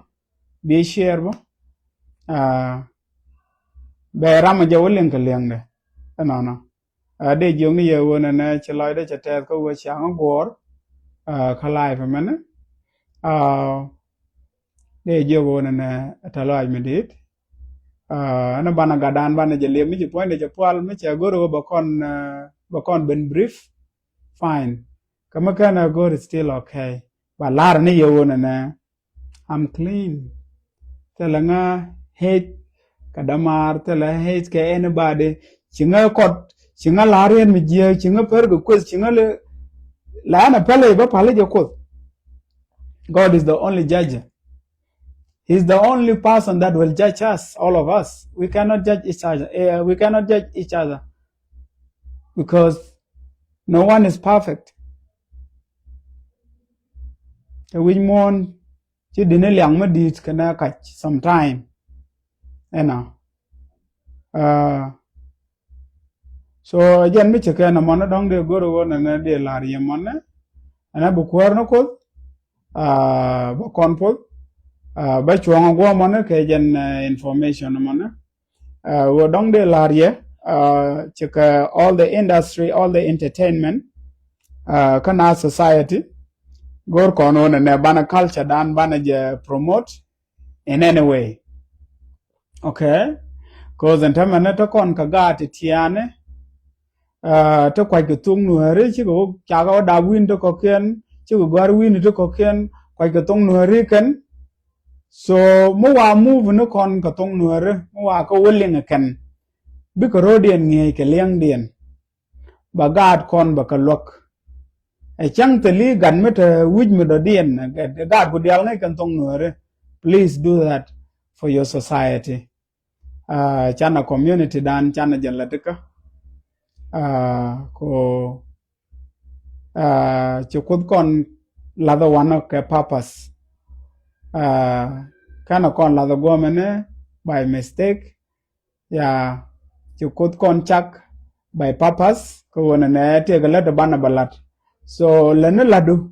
Bi share bä. Ah, bɛ ram a jɛ wä liŋ kɛ liŋdɛ. Ɛnɔnɔ. Ah, dee jiök ni yɛ ɣöö nɛnɛ ci lɔcdä cɛ tɛth kä ɣöö ciaŋ guɔ̱ɔ̱r. Ah, kä live mɛnɛ. Ah, dee jiök ɣöö nɛnɛ tɛ lɔac mi di̱i̱t. Ah, ɛn banɛ gatdan banɛ jɛ liep mi ci puɔ̱nydɛ cɛ pual mi cɛ go̱r ɣöö bɛ kɔn, ah, bɛ kɔn ben brief. Fine. Kä mi kɛn a go̱r is still okay. Ba lar ni yɛ ɣöö nɛnɛ I'm clean. Thilɛ ŋä hate kɛ dämaar, thilɛ hate kɛ anybody. Ci ŋä kɔt, ci ŋä la̱r yɛn mi jiääk, ci ŋä pär kɛ kueth, ci ŋä lɛ, la ɛn a pälɛ bä pal jɛ Kuoth. God is the only judge. He's the only person that will judge us, all of us. We cannot judge each other. Eh, we cannot judge each other because no one is perfect. Te wi̱c muɔ̱ɔ̱n ci di̱t ni liaŋ mi di̱i̱t kɛnɛ kac sometime. Ɛnɔ. Ah, so jɛn mi ci kɛn ɛmɔni dɔ̱ŋ dee go̱r ɣöö nɛnɛ dee la̱r yɛ mɔni. Ɛnɛ bi kuäär ni Kuoth. Ah, bä kɔn puɔth. Ah, bä cuɔ̱ŋ a guɔ mɔni kɛ jɛn, eh, information mɔni. Ah, ɣöö dɔ̱ŋ dee la̱r yɛ. uh, cikɛ all the industry, all the entertainment, uh, kä na society. Go̱r kɔn wä nɛ nɛ banɛ culture dan banɛ jɛ promote in any way. Okay. Cause ɛn tämɛ nɛ te kɔn kɛ gaat ti tiaani, uh, te kuac kɛ thok nuääri cikɛ wä cakɛ wä dap wi̱n te kɔ̱kiɛn, cikɛ gɔ̱a̱r wi̱n te kɔ̱kiɛn, kuac kɛ thok nuääri kɛn. So mi wa move ni kɔn kɛ thok nuääri, mi wa kɛ willing kɛn, bikɛ ro̱diɛn ŋi̱eec kɛ liɛŋdiɛn. Ba gaat kɔn ba kɛ luäk. Ɛ cäŋ thili gat mi te wi̱c mi dɔ̱diɛn, ɛ gaat ku diaal ŋäc kɛn thok nuääri. Please do that for your society. Uh, canɛ community dan canɛ jɛ lät ikä. Uh, ko uh, ci Kuoth kɔn lathɛ wanɔ kɛ purpose. Uh, kɛnɛ kɔn lathɛ guɔmɛnɛ by mistake. Ya, ci Kuoth kɔn cak by purpose, kä ɣöö nɛnɛ tëëkɛ lät banɛ bɛ la̱t. So lätni la̱tdu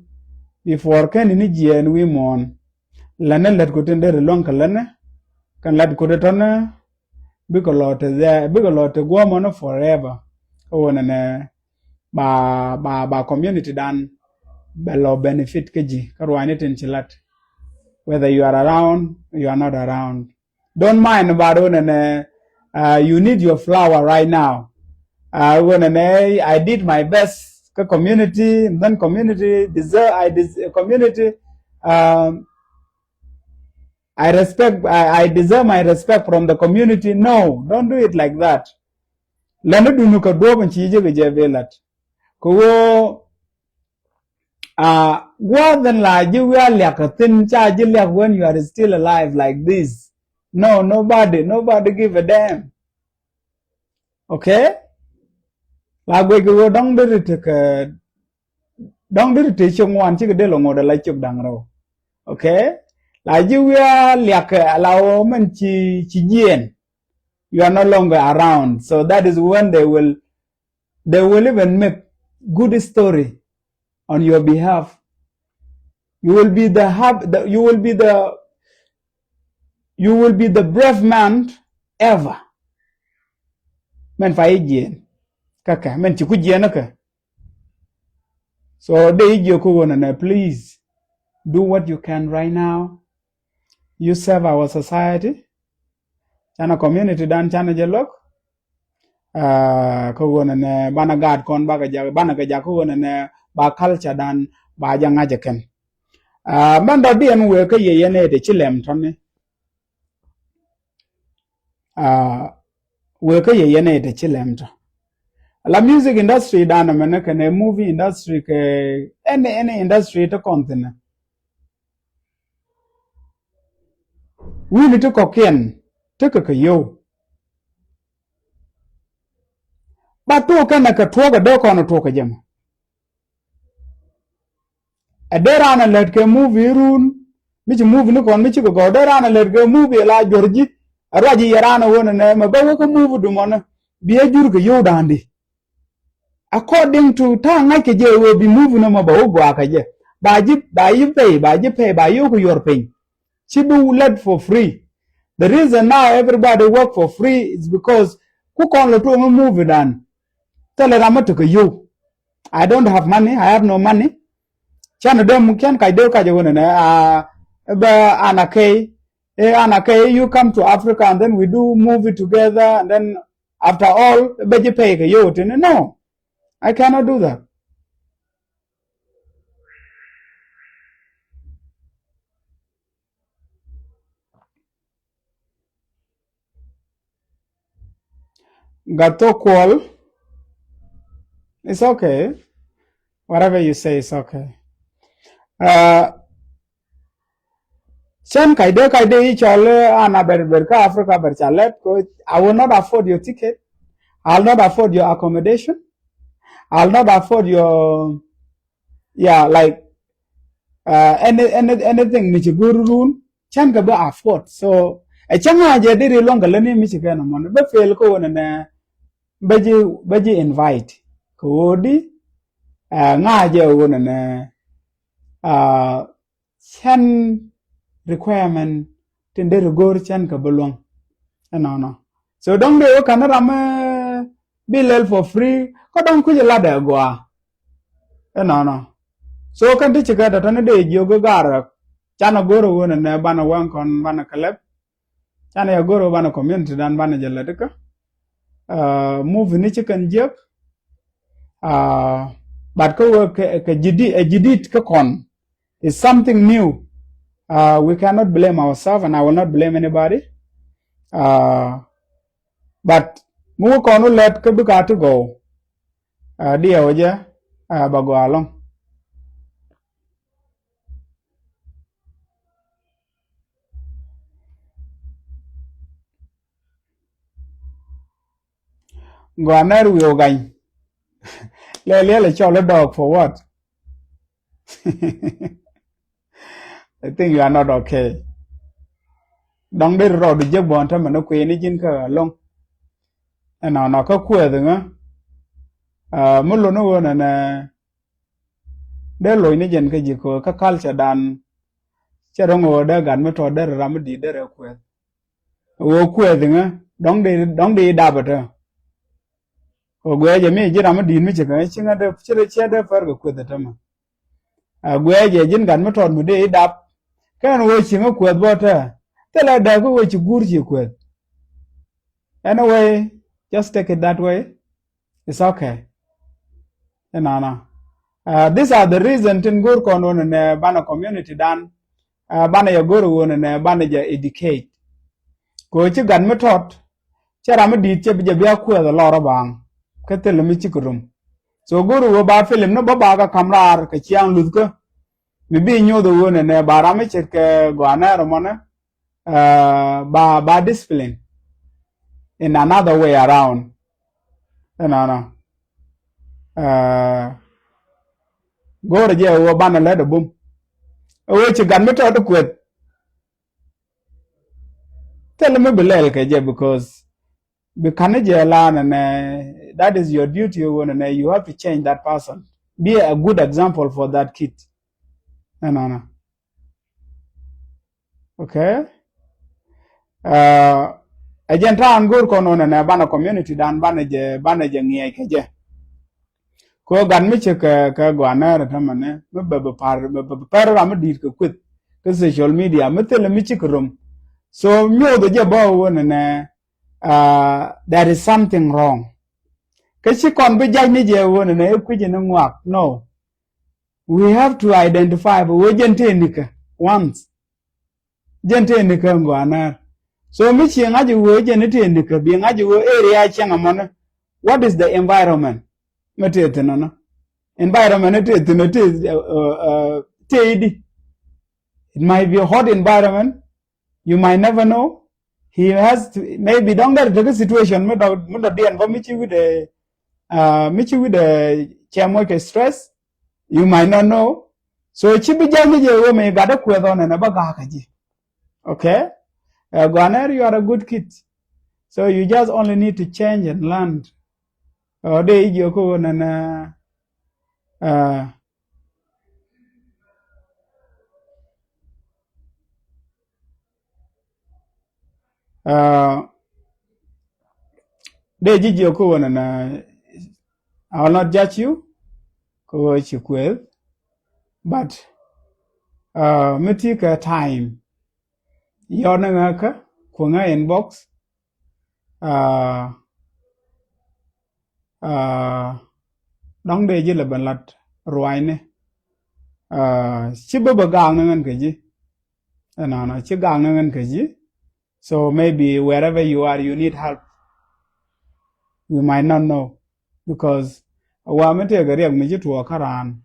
before kɛn ni jiɛɛn wi̱i̱ muɔ̱ɔ̱n. Lätni lät ku tin deri luäŋ kɛ lätni, kɛn lät ku ti tɔ̱ni bikɛ lɔ te dhɛ, bikɛ lɔ te guɔ̱mɔni forever. Kä ɣöö nɛnɛ ba, ba, ba community dan bɛ lɔ benefit kä ji̱ kä ruaacni tin ci la̱t. Whether you are around, you are not around. Don't mind about ɣöö nɛnɛ, uh, you need your flower right now. Uh, ɣöö nɛnɛ, I did my best kä community, and then community deserve, I des-, community, um, I respect, I, I deserve my respect from the community. No, don't do it like that. Lätni duŋni kɛ duɔ̱ɔ̱p in ci ji̱ kɛ jɛ bi la̱t. Kɛ ɣöö uh, gua̱a̱th in la ji̱ wi̱i̱ a liak kɛ thi̱n, ca ji̱ liak when you are still alive like this. No, nobody, nobody give a damn. Okay? La guic kɛ ɣöö dɔ̱ŋ deri tekɛ, dɔ̱ŋ deri te ciök ŋuan cikɛ dee lɔ ŋot ala ciök da̱ŋ rɛw. Okay? La ji̱ wi̱i̱ a liak kɛ ala ɣöö mɛn ci, ci jiɛɛn. You are no longer around. So that is when they will, they will even make good story on your behalf. You will be the hap-, the, you will be the, you will be the brave man ever. Mɛn fa ijiɛn. Kaka, mɛn ci ku jiɛn kä. So dee ijiɛ ku ɣöö nɛnɛ, please do what you can right now. You serve our society. Canɛ community dan canɛ jɛ luäk. Uh, kä ɣöö nɛnɛ banɛ gaat kɔn bakɛ jak, banɛ kɛ jak kä ɣöö nɛnɛ ba culture dan ba jɛ ŋa̱c ɛ kɛn. Uh, mɛn dɔ̱diɛn wëë kä yɛ yɛn ëë te ci lɛm tɔ̱ni. Uh, wëë kä yɛ yɛn ëë te ci lɛm tɔ̱. La music industry dan mɛn kɛnɛ movie industry kɛ any, any industry te kɔn thi̱n. Wi̱ni ti kɔ̱kiɛn tekɛ kɛ yio̱w. Ba tuɔɔk kɛnɛ kɛ tuɔɔk ɛ dee kɔn tuɔɔk kɛ jɛ mɔ. Ɛ dee raan ɛ lät kɛ movie run mi ci movie ni kɔn mi cikɛ gɔw, dee raan ɛ lät kɛ movie la juɔr ji̱. Ɛ ruac i̱ yɛ raan ɛ ɣöö nɛnɛ mɛ bä wä kä movie dumɔni bi ɛ jur kɛ yio̱w da̱a̱n di. According to ta̱a̱ ŋa̱c kɛ jɛ ɣöö bi movie nɔmɔ ba wä gɔaa kɛ jɛ, ba ji̱, ba ji̱ pay, ba ji̱ pay, ba yio̱w kɛ yuɔr piny. Ci bi lät for free. The reason now everybody work for free is because ku kɔn lɛ tuɔɔk mi movie dan. Thilɛ ram mi tekɛ yio̱w. I don't have money, I have no money. Canɛ dee mu, can kac dee kac ɛ ɣöö nɛnɛ, a, bɛ Anna Kay, eh, Anna Kay, you come to Africa and then we do movie together and then after all bɛ ji̱ pay kɛ yio̱w tini. No, I cannot do that. Gatho Kuɔl, it's okay. Whatever you say is okay. Uh, Cän kac dee, kac dee i̱ cɔl, eh, an a ber, ber kä Africa ber ca lɛt, ko I will not afford your ticket. I will not afford your accommodation. I will not afford your, yeah, like, uh, any, any, anything mi ci go̱o̱r run. Cän kɛ bä afford. So ɛ cä ŋa̱cɛ diri luɔ̱ŋ kɛ lätni mi ci kɛn ɛmɔn bä fail kä ɣöö nɛnɛ bä ji̱, bä ji̱ invite kɛ ɣöö di, uh, ŋa̱cɛ ɣöö nɛnɛ, uh, cän requirement tin deri go̱o̱r cän kɛ bi luäŋ. Ɛnɔnɔ. So dɔ̱ŋ dee wä ka̱n ram, eh, bi lɛl for free, kä dɔ̱ŋ kui̱c ɛ lat ɛ gɔaa. Ɛnɔnɔ. So kɛn ti ci kɛ tɔ̱tɔ̱ni dee jiök i̱ gaarɛ canɛ go̱r ɛ ɣöö nɛnɛ banɛ wä kɔn banɛ kɛ lɛp. Canɛ yɛ go̱r ɛ ɣöö banɛ community dan banɛ jɛ lät ikä. Movie ni ci kɛn jiäk. But kä wee kɛ jidit, ɛ jidit kä kɔn. It's something new. We cannot blame ourselves and I will not blame anybody. But mi wä kɔn wä lɛt kä bikɛ a ti gɔw. Diɛw jɛ ba gɔaa ɛlɔ̱ŋ. Gɔaa nɛr wi̱i̱ wä gany. Lɛ liɛl ɛ cɔl ɛ dɔɔk for what? I think you are not okay. Dɔ̱ŋ deri rɔɔdu jek bɔn tämɛ ni kui̱ni ji̱n kä ɛlɔ̱ŋ. Ɛnɔnɔ kä kuɛth ŋä. Mi lon ni ɣöö nɛnɛ dee loc ni jɛn kä ji̱ köö kä culture dan. Cɛ ro̱ŋ ɣöö dee gat mi tɔt deri ram mi di̱i̱t deri kuɛth. Ɣöö kuɛth ŋä dɔ̱ŋ di dɔ̱ŋ di dap ɛ tɛ. Ɣöö guɛcɛ mi ji̱ ram mi di̱i̱t mi ci kɛ ŋä ci ŋä dee ci dee ci dee pär kɛ kuɛth ɛ tɛ mɛ. Ɛ guɛcɛ ji̱n gat mi tɔt mi dee i̱ dap. Kɛn ɣöö ci ŋä kuɛth bä tɛ. Thilɛ dee kä ɣöö ci guur ci kuɛth. Anyway, just take it that way. It's okay. Inana. These are the reason tin go̱r kɔn wä nɛnɛ banɛ community dan. Banɛ jɛ go̱r wä nɛnɛ banɛ jɛ educate. Kɛ ɣöö ci gat mi tɔt cɛ ram mi di̱i̱t cɛ bi jɛ bia kuɛth ɛ lɔr ɛ baŋ. Kä thil mi cik rum. So go̱r wä ba film ni bä ba kä kam raar kɛ ciaŋ luthkä. Mi bi nyoth wä nɛnɛ ba ram mi ce̱tkɛ gɔaa nɛɛr ɛmɔnɛ. Ba ba discipline in another way around. Ɛnɔnɔ. Go̱o̱rɛ jɛ wä banɛ lät ɛ bum. Ɛ wee ci gat mi tɔt kueth. Thil mi bi lɛl kɛ jɛ because bi ka̱n ni jɛ la nɛnɛ, that is your duty wä nɛnɛ, you have to change that person. Be a good example for that kid. Ɛnɔnɔ. Okay. Ɛ jɛn ta̱a̱n go̱o̱r kɔn wä nɛnɛ banɛ community dan banɛ jɛ banɛ jɛ ŋiɛc kɛ jɛ. Kɛ gat mi ci kɛ kɛ gɔaa nɛɛrɛ tämɛ ni mi bɛ bi par bɛ bi pɛr ram mi di̱i̱t kɛ kueth kɛ social media mi thilɛ mi ci kɛ rom. So nyoth jɛ bä wä nɛnɛ. There is something wrong. Kä ci kɔn bi jac ni jɛ wä nɛnɛ i̱ kui̱c ni ŋuak no. We have to identify bä wee jɛn tëë nikä once. Jɛn tëë nikä ŋuanär. So mi ci ŋa̱c wee jɛn tëë nikä bi ŋa̱c wee area cieŋ amɔni. What is the environment? Mi tëë thin ɔnɔ. Environment tëë thin ɔ tëë tëë idi. It might be a hot environment. You might never know. He has to, maybe dɔ̱ŋ dɛr tekɛ situation mi dɔ̱ mi dɔ̱ diɛn bä mi ci wi̱dɛ mi ci wi̱dɛ cɛ moc kɛ stress. You might not know. So ci bi jɛ mi jɛ wee mi gat dee kueth ɔn ɛn ɛ bä ga̱a̱ kɛ ji̱. Okay. Ɛ gɔanɛ, you are a good kid. So you just only need to change and learn. Ɔ dee i̱ jiök kä ɣöö nɛnɛ. Dee ji̱ jiök kä ɣöö nɛnɛ. I will not judge you. Kä ɣöö ci kueth. But mi ti kɛ time. Yɔt ni ŋäkä kuŋä inbox. Dɔ̱ŋ dee ji̱ lɛ ben lat ruacni. Ci bä bä gaakni ŋän kɛ ji̱. Ɛnɔnɔ ci gaakni ŋän kɛ ji̱. So maybe wherever you are, you need help. We might not know because wa mi tëëkɛ riɛk mi ci tuɔɔk kä raan.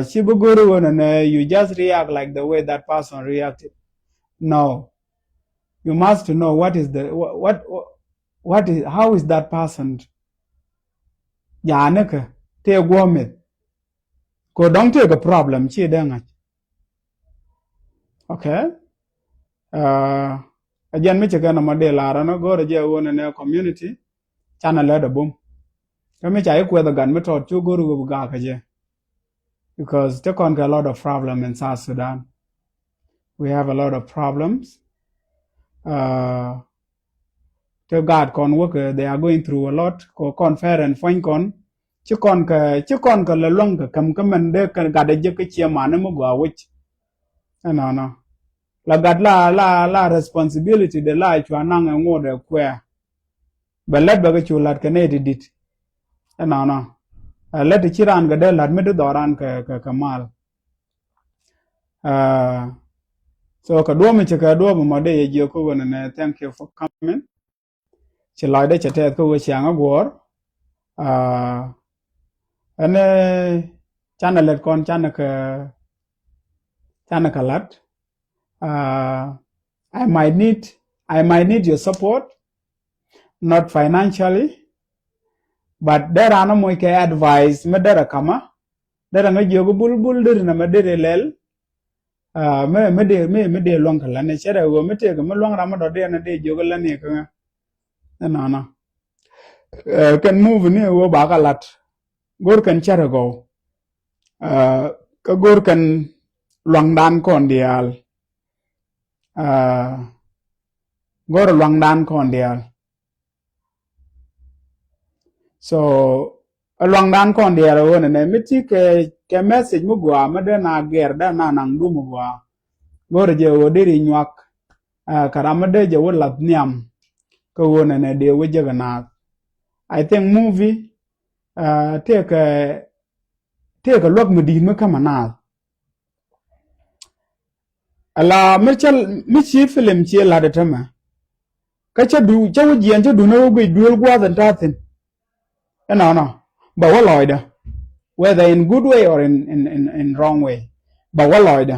Ci bi go̱ri ɣöö nɛnɛ you just react like the way that person reacted. No. You must know what is the what what, what is, how is that person. Janikɛ tëë guɔ mith. Ko dɔ̱ŋ tëëkɛ problem ci dee ŋa̱c. Okay. Ɛ jɛn mi ci kɛn ɔmɔ dee lar ɛn ɣöö go̱rɛ jɛ ɣöö nɛnɛ community canɛ lät ɛ bum. Kä mi ca i̱ kuɛth ɛ gat mi tɔt cu go̱r ɣöö bi gaak kɛ jɛ. Because te kɔn kɛ a lot of problem in South Sudan. We have a lot of problems. ti gaat kɔn wäkɛ, they are going through a lot. Kɔ kɔn parent puɔ̱ny kɔn ci kɔn kɛ, ci kɔn kɛ lɛ luäŋ kɛ käm kä mɛn dee kɛ gat ɛ jek kä ciɛ mani mi gɔaa wec. Ɛnɔnɔ la gat la, la, la responsibility de la cua naŋ ɛ ŋot ɛ kuɛ. Bɛ lät bɛ kɛ cu la̱t kɛ nɛy ti di̱t. Ɛnɔnɔ ɛ lät ti ci raan kɛ dee la̱t mi ti dhɔran kɛ, kɛ, kɛ mal. So kɛ duɔ̱ɔ̱p mi ci kɛ duɔ̱ɔ̱p mɔ dee yɛ jiök kä ɣöö nɛnɛ, thank you for coming. Ci lɔcdä cɛ tɛth kä ɣöö ciaŋ a guɔ̱ɔ̱r. Ɛn canɛ lät kɔn canɛ kɛ, canɛ kɛ la̱t. I might need, I might need your support, not financially, but dee raan a moc kɛ advice mi derɛ kamä, derɛ ŋä jiök bul bul deri nɛ mɛ deri lɛl. Mi, mi dee, mi, mi dee luäŋ kɛ lani cɛ rɛ ɣöö mi tëëkɛ mi luäŋ ram mi dɔ̱diɛn dee jiök lani kä ŋä. Ɛnɔnɔ kɛn move ni ɣöö bakɛ lat. Go̱r kɛn cärɛ gɔw. Kä go̱r kɛn luaŋdan kɔn diaal. Go̱r luaŋdan kɔn diaal. So ɛ luaŋdan kɔn diaal ɛ ɣöö nɛnɛ mi ti kɛ, kɛ message mi gɔaa mi dee na gɛr dee na naŋ dum mi gɔaa. Go̱r jɛ ɣöö deri nyuak kɛ ram mi dee jɛ wä lath nhiam. Kä ɣöö nɛnɛ dee wä jek ɛ naath. I think movie tëëkɛ, tëëkɛ luäk mi di̱i̱t mi kämɛ naath. Ala mi cä, mi ci film ci lat ɛ tämɛ. Kä cä du, cä wä jiɛn cä dun ɛ wä guic duel gua̱a̱th ɛn ta̱thi̱n. Ɛnɔnɔ bɛ wä lɔcdä, whether in good way or in, in, in, in wrong way, bɛ wä lɔcdä.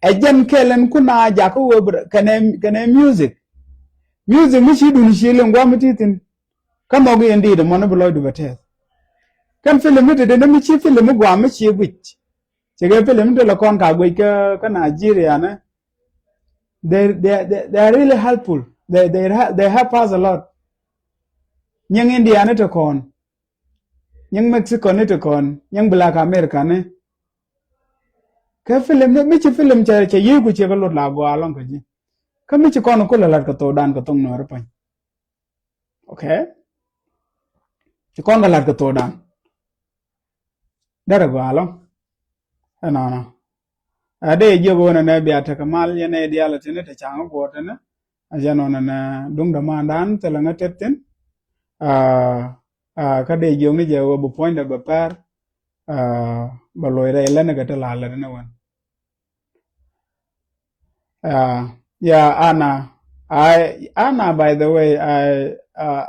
Ɛ jɛn kɛl ɛn kun a jakä wee kɛnɛ, kɛnɛ music. Music mi ci dun ci liŋ gua̱a̱th mi ti thi̱n. Kä nhɔk i̱ ɛn diit ɛmɔ ni bi lɔcdu bɛ tɛth. Kɛn film mi te dee ni mi ci film mi gua̱a̱th mi ci guic. Cikɛ film mi te lɛ kɔn ka guic kä, kä Nigeria ni. They, they, they, they are really helpful. They, they, they help us a lot. Nyiŋ India ni te kɔn. Nyiŋ Mexico ni te kɔn. Nyiŋ Black America ni. Kä film ni mi ci film cɛ, cɛ yiëëku ciɛ kä lot la gɔaa lɔŋ kä ji̱. Kä mi ci kɔn kulɛ lat kɛ thokdan kɛ thok nööri pany. Okay. Ci kɔn kɛ lat kɛ thokdan. Derɛ gɔaa lɔŋ. Ɛnɔnɔ. Ɛ dee jiök ɣöö nɛnɛ bia tekɛ mal yɛn ɛ diaal ɛ tini te ca̱ŋ ɛ guɔ̱ɔ̱r tini. Ɛ jɛn ɣöö nɛnɛ duŋdɛ maandan thilɛ ŋä teth thi̱n. Kä dee jiök ni jɛ ɣöö bi puɔ̱nydɛ bɛ pɛr. Bɛ loc rɛy lɛn kɛ ti la lät ni wän. Yeah, Anna. I, Anna, by the way, I, uh,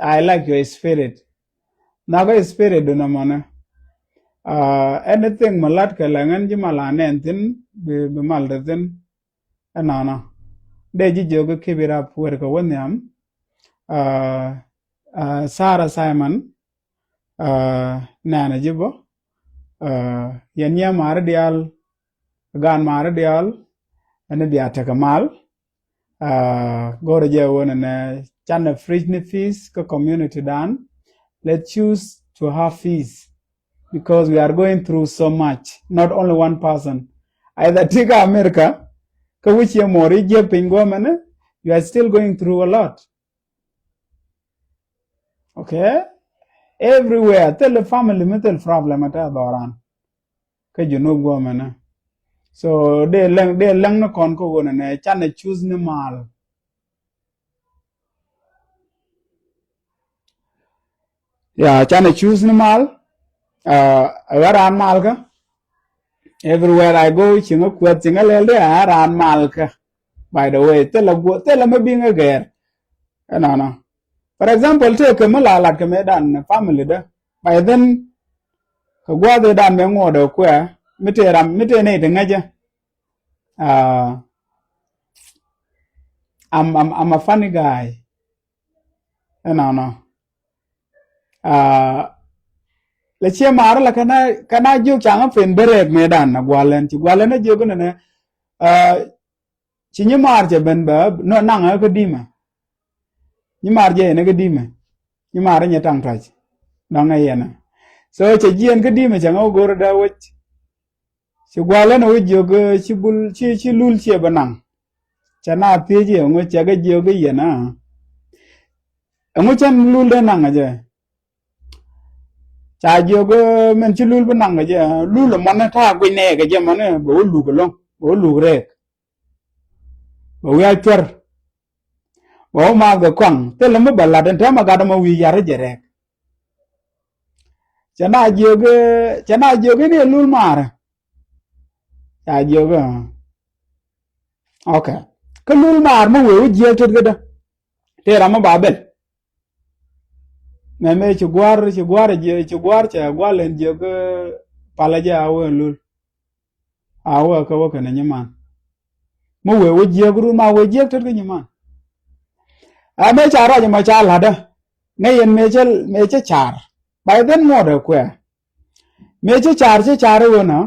I like your spirit. Nhɔkä spirit du nɔmɔni. Anything mi lat kɛ lɛ ŋän ji̱ mal a nɛn thi̱n, bi, bi mal te thi̱n. Ɛnɔnɔ. Dee ji̱ jiök keep it up, wër kɛ wä nhiam. Sarah Simon. Nɛnɛ ji̱ bä. Yɛn nyiɛ mari diaal, gaan mari diaal. Ɛn bia tekɛ mal. Go̱rɛ jɛ wä nɛnɛ canɛ preach ni peace kä community dan. Let's choose to have peace because we are going through so much. Not only one person. Either ti kä America, kä wi̱c yɛ mɔri jiɛk piny guɔmɛnɛ, you are still going through a lot. Okay? Everywhere thil family mi thil problem ɛ tɛ dhɔran. Kä Junub guɔmɛnɛ. So dee läŋ, dee läŋ ni kɔn kä ɣöö nɛnɛ canɛ choose ni mal. Ya, canɛ choose ni mal. Ɛ ɣän raan mal kä. Everywhere I go, ci ŋä kuɛth, ci ŋä lɛl dee ɛ ɣän raan mal kä. By the way, thilɛ guɔ, thilɛ mi biŋ ɛ gɛɛr. Ɛnɔnɔ. For example, tëë kɛ mi la lat kɛ mëëdan family dä. By then, kɛ gua̱a̱th ëëdan mëë ŋuɔ̱t ɛ kuɛ mi tëë ram, mi tëë nɛy ti ŋäcä. I'm, I'm, I'm a funny guy. Ɛnɔnɔ. Lɛ ciɛ maarä la kɛn a, kɛn a jiök caŋä pen bä rɛɛk mëëdan na gualɛn ci gualɛn a jiök nɛnɛ. Ci nyi maar cɛ ben bɛ naŋ ɛ kä dimɛ. Nyi maar jɛ yɛn ɛ kä dimɛ. Nyi maar nyɛ taŋ tac. Dɔŋ ɛ yɛn ɛ. So cɛ jiɛn kä dimɛ cɛ ŋä wä go̱rä dee wec. Ci gualɛn ɛ wä jiök ci bul ci, ci lul ciɛ bɛ naŋ. Cɛ na thiec i̱ ɛŋu cɛ kɛ jiök i̱ yɛn a, ɛŋu cɛn lul dee naŋ ɛ jɛ? Ca jiök, eh, min ci lul bi naŋ kɛ jɛ, lul ɛmɔni ta̱a̱ guic nɛɛkɛ jɛ mɔni bɛ wä luk ɛlɔ̱ŋ, bɛ wä luk rɛɛk. Bɛ wi̱i̱ a cuɛr. Bɛ wä maath kɛ kɔaŋ. Thilɛ mi bɛ la̱t ɛn täämɛ gat ɛmɔ wi̱i̱ yar jɛ rɛɛk. Cɛ na jiök, eh, cɛ na jiök in i̱ lul maarä. Ca jiök, eh. Ok. Kä lul maar mi wee wä jiääk tet kädä. Tëë ram mi ba bɛl. Mɛmɛ ci gua̱a̱r, ci gua̱a̱r, ci gua̱a̱r cɛ gua̱a̱r lɛn jiök, eh, palä jɛ a wee lul. A wee kä wä kɛnɛ nyiman. Mi wee wä jiääk run ma wee jiääk tet kä nyiman. Ɛ mëë ca ruac ɛmɔ ca la̱tdä. Ŋäc yɛn mëë cä, mëë cä car. Ba yɛ dhɛn ŋuɔ̱t ɛ kuɛ. Mëë cä car, cä car i̱ ɣöö nä.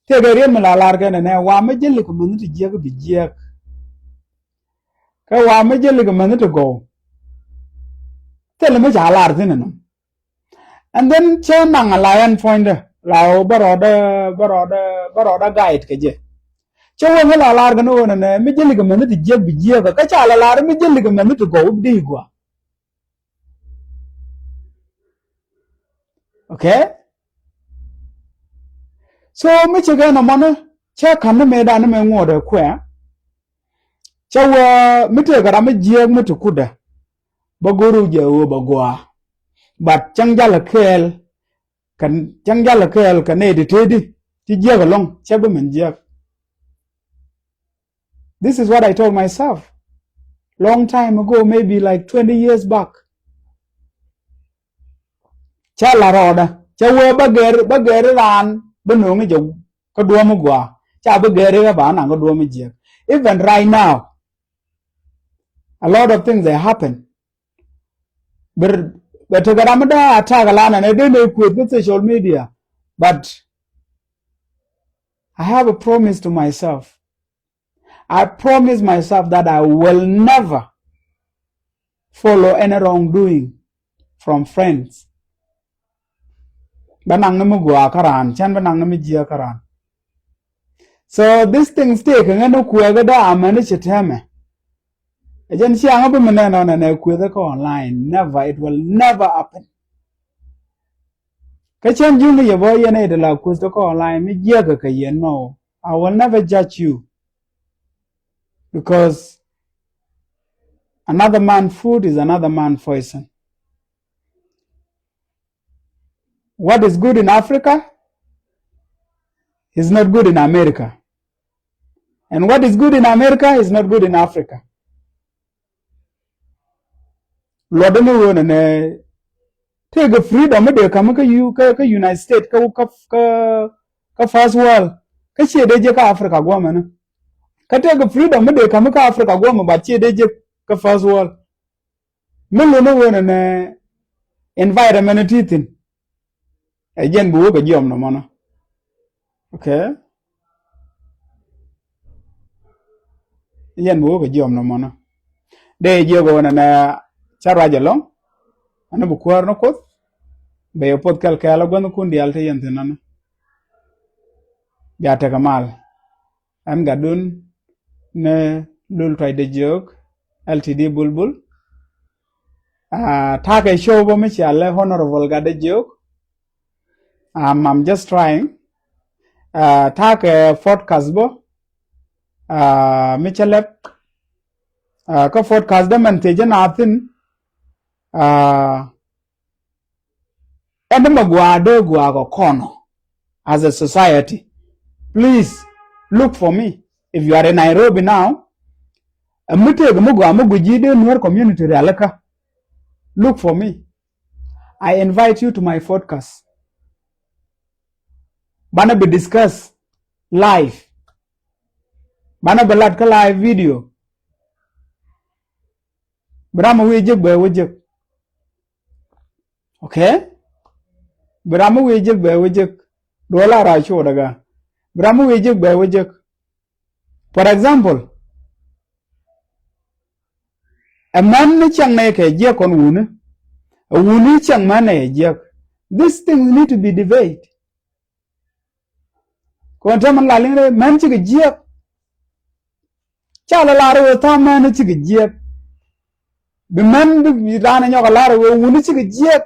Tëëkɛ riet mi la lar kɛn ɛnɛ, wa mi jäli kɛ mäni ti jiäk bi jiäk. Kä wa mi jäli kɛ mäni ti gɔw. Thilɛ mi ca lar thi̱n ɛnɔ. And then cä naŋ a la ɛn puɔ̱nydä la ɣöö bä rɔɔdä, bä rɔɔdä, bä rɔɔdä guide kɛ jɛ. Cä wä mi la lar kɛn ɣöö nɛnɛ mi jäli kɛ mäni ti jiäk bi jiäk kä ca la lar mi jäli kɛ mäni ti gɔw bi dee gua. Okay? So mi cikɛ nɔmɔni cɛ ka̱n ni mëëdan ni mëë ŋuɔ̱t ɛ kuɛ. Cɛ wä mi tëëkɛ ram mi jiääk mi ti kutdä. Bä go̱r wä jɛ wä bä gua̱a̱. But cäŋ jalä kɛɛl kɛ, cäŋ jalä kɛɛl kɛ nɛy ti tëëdi ti jiääk ɛlɔ̱ŋ cɛ bi min jiääk. This is what I told myself long time ago, maybe like twenty years back. Cä la rɔɔdä, cä wee bä gɛr, bä gɛr raan bä no̱o̱ŋ jɛ kä duɔ̱ɔ̱m gɔaa. Ca bä gɛr kä ba naŋ kä duɔ̱ɔ̱m jiäk. Even right now, a lot of things they happen. Bɛ, bɛ tekɛ ram mi dee attack a lanɛ ni dee ni kueth kä social media. But I have a promise to myself. I promise myself that I will never follow any wrongdoing from friends. Bä naŋ ni mi gɔaa kä raan, cän bä naŋ ni mi jiääk kä raan. So these things tëëkɛ ŋäni kuɛɛkä dee amäni ci täämɛ. Ɛ jɛn ciaŋä bi mi nɛn ɔnɛ nɛ kuethä kä online. Never, it will never happen. Kä cän ji̱n ni yɛ bä yɛn ɛ dee la kuethä kä online mi jiäkä kɛ yɛn nɔ. I will never judge you. Because another man food is another man poison. What is good in Africa is not good in America. And what is good in America is not good in Africa. Luɔtdä ni ɣöö nɛnɛ tëëkɛ freedom mi dee ka̱m kä U, kä, kä United States, kä, kä, kä, kä first world. Kä ciɛ dee jek kä Africa guɔmɛ ni. Kä tëëkɛ freedom mi dee ka̱m kä Africa guɔmɛ, but ciɛ dee jek kä first world. Mi luni ɣöö nɛnɛ environment ti thi̱n. Ɛ jɛn bi wä kɛ jiɔm nɔmɔnä. Okay. Ɛ jɛn bi wä kɛ jiɔm nɔmɔnä. Dee jiök ɣöö nɛnɛ cä ruac ɛlɔ̱ŋ. Ɛn bi kuäär ni Kuoth. Bɛ yɛ puɔth kɛl kɛɛl ɛ guäthnikun diaal te yɛn thi̱n nɔnä. Bia tekɛ mal. Ɛn gatdun ni Lul Tuacdɛ Jiök, L T D Bulbul. Ah, ta̱a̱ kɛ show bä mi cia lɛ Honorable Gatdɛ Jiök. Um, I'm just trying. Ah, ta̱a̱ kɛ podcast bä. Ah, mi cä lɛp. Ah, kä podcast dä mɛn thiecä na thi̱n. Ah, Ɛn mɛ gua̱a̱ dee gua̱a̱ kɛ kɔn. As a society, please look for me. If you are in Nairobi now, ɛ mi tëëk mi gua̱a̱ mi gui̱c ji̱ dee Nuer community rialikä, look for me. I invite you to my podcast. Banɛ bi discuss live. Banɛ bi lat kä live video. Bi ram mi wi̱i̱ jek bɛ wä jek. Okay? Bi ram mi wi̱i̱ jek bɛ wä jek. Duɔl a rac cuɔt aga. Bi ram mi wi̱i̱ jek bɛ wä jek. For example, ɛ män ni cäŋ nɛ kɛ jiɛk kɔn wuni. Ɛ wuni cäŋ män nɛ kɛ jiɛk. These things need to be debate. Kɔn täämɛ la liŋ rɛy män cikɛ jiɛk. Ca la lar wee tha̱a̱ŋ män cikɛ jiɛk. Bi män bi raan nyɔk a lar wee wuni cikɛ jiɛk.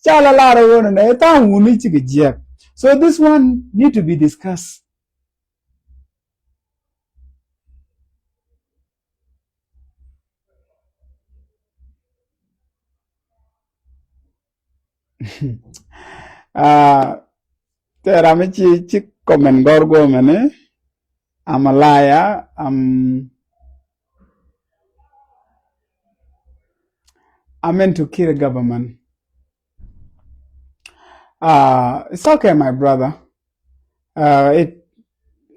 Ca la lar wee nɛ nɛ tha̱a̱ŋ wuni cikɛ jiɛk. So this one need to be discussed. Ah, tɛ ram mi ci, ci comment gɔr gomɛ ni, I'm a liar. I'm, I'm into kill government. Ah, it's okay, my brother. Ah, it,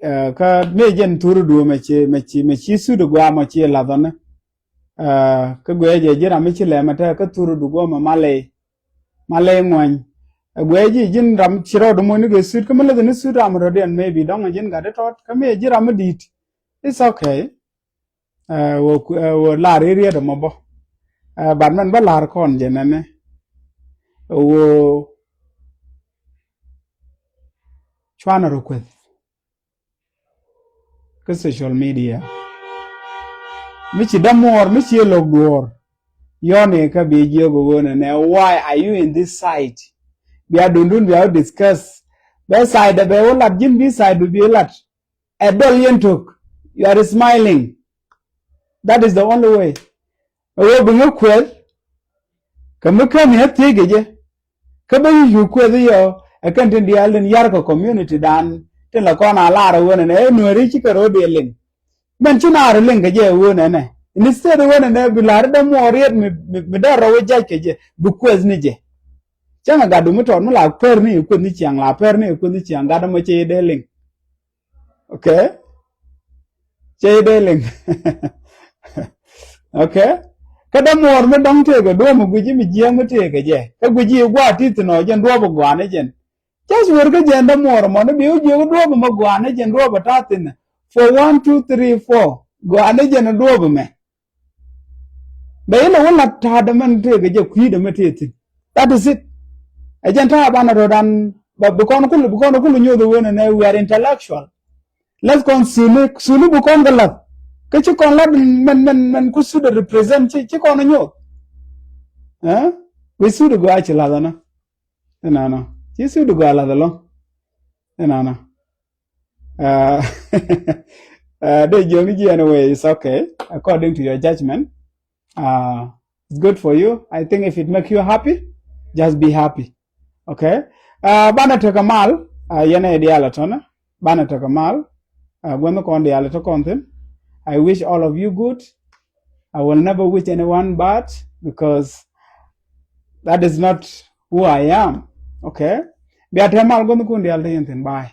ah, kä mi jɛn thuru duɔ mɛ ci, mɛ ci, mɛ ci sud gua mɔ ci lathɔni. Ah, kä guɛ jɛ ji̱ ram mi ci lɛmɛ tɛ kä thuru du guɔ mɛ malɛ, malɛ ŋuany. Ah, guɛ ji̱ ji̱n ram ci rɔɔd mɔ ni gɛ sud kä mi lɛ ni sud ram rɔɔd yɛn maybe dɔŋ ji̱n gat di tɔt kä mi ji̱ ram mi dit. It's okay. Ah, wä, ah, wä lar iriet mɔ bɔ. Ah, but mɛn bä lar kɔn jɛ nɛnɛ. Wä cuanɛ rɔ kueth kä social media. Mi ci dämuɔɔr, mi ci lo̱k duɔɔr. Yɔni kä bi jiök wä nɛnɛ, why are you in this side? Bia dundun bia wä discuss. Bɛ side bɛ wä lat ji̱n bi side bi lat. Ɛ dɔl yɛn tok, you are smiling. That is the only way. Ɛ wä bi ŋä kueth. Kä mi kä mi ɛ thiec kɛ jɛ. Kä bä yi yuk kueth yɔ, ɛ kɛn tin diaal tin yar kɛ community dan, tin la kɔn a lar ɛ wä nɛnɛ, ɛ nuɛri ci kɛ ro̱o̱ diɛ liŋ. Mɛn ci naar liŋ kɛ jɛ ɛ wä nɛnɛ. Instead ɛ wä nɛnɛ, bi lar dämuɔɔr riet mi, mi, mi dee rɔw ɛ jac kɛ jɛ, bi kueth ni jɛ. Cäŋ ɛ gat du mi tɔt mi la pɛr ni ɛ kueth ni ciaŋ, la pɛr ni ɛ kueth ni ciaŋ, gat dämɔ cɛ yi dee liŋ. Okay? Cɛ yi dee liŋ. Okay? Kä dämuɔɔr mi dɔ̱ŋ tëëkɛ duɔ̱ɔ̱p mi guici mi jiääk mi tëëkɛ jɛ. Kä guici gua̱a̱ ti̱th nɔ jɛn duɔ̱ɔ̱p gua̱a̱ni jɛn. Just wër kä jɛn dämuɔɔr mɔ ni bi wä jiök duɔ̱ɔ̱p mɛ gua̱a̱ni jɛn duɔ̱ɔ̱p ta̱a̱ thi̱n. For one, two, three, four. Gua̱a̱ni jɛn duɔ̱ɔ̱p mɛ. Bɛ ilɛ wä lat ta̱a̱dɛ mɛn tëëkɛ jɛ kui̱dɛ mɛ tëë thi̱n. That is it. Ɛ jɛn ta̱a̱ banɛ rɔ̱dan bɛ bi kɔn kul, bi kɔn kul nyoth wen ɛnɛ, we are intellectual. Lɛth kɔn suni, suni bi kɔn kɛ lath. Kä ci kɔn lat mɛn, mɛn, mɛn ku sudɛ represent ci, ci kɔn nyoth. Ɛ? Bi sudɛ gɔaa ci lath ɛnɔ. Inanɔ. Ci sudɛ gɔaa lath ɛlɔ̱ŋ. Inanɔ. Uh, uh, dee jiɔni ji̱ anyway, it's okay. According to your judgment, uh, it's good for you. I think if it make you happy, just be happy. Okay? Uh, banɛ tekɛ mal, uh, yɛn ɛ diaal a tɔnä. Banɛ tekɛ mal, uh, guänh kɔn diaal a tɔ kɔn thi̱n. I wish all of you good. I will never wish anyone bad because that is not who I am. Okay? Bia te mal guänh kun diaal te yɛn thi̱n. Bye.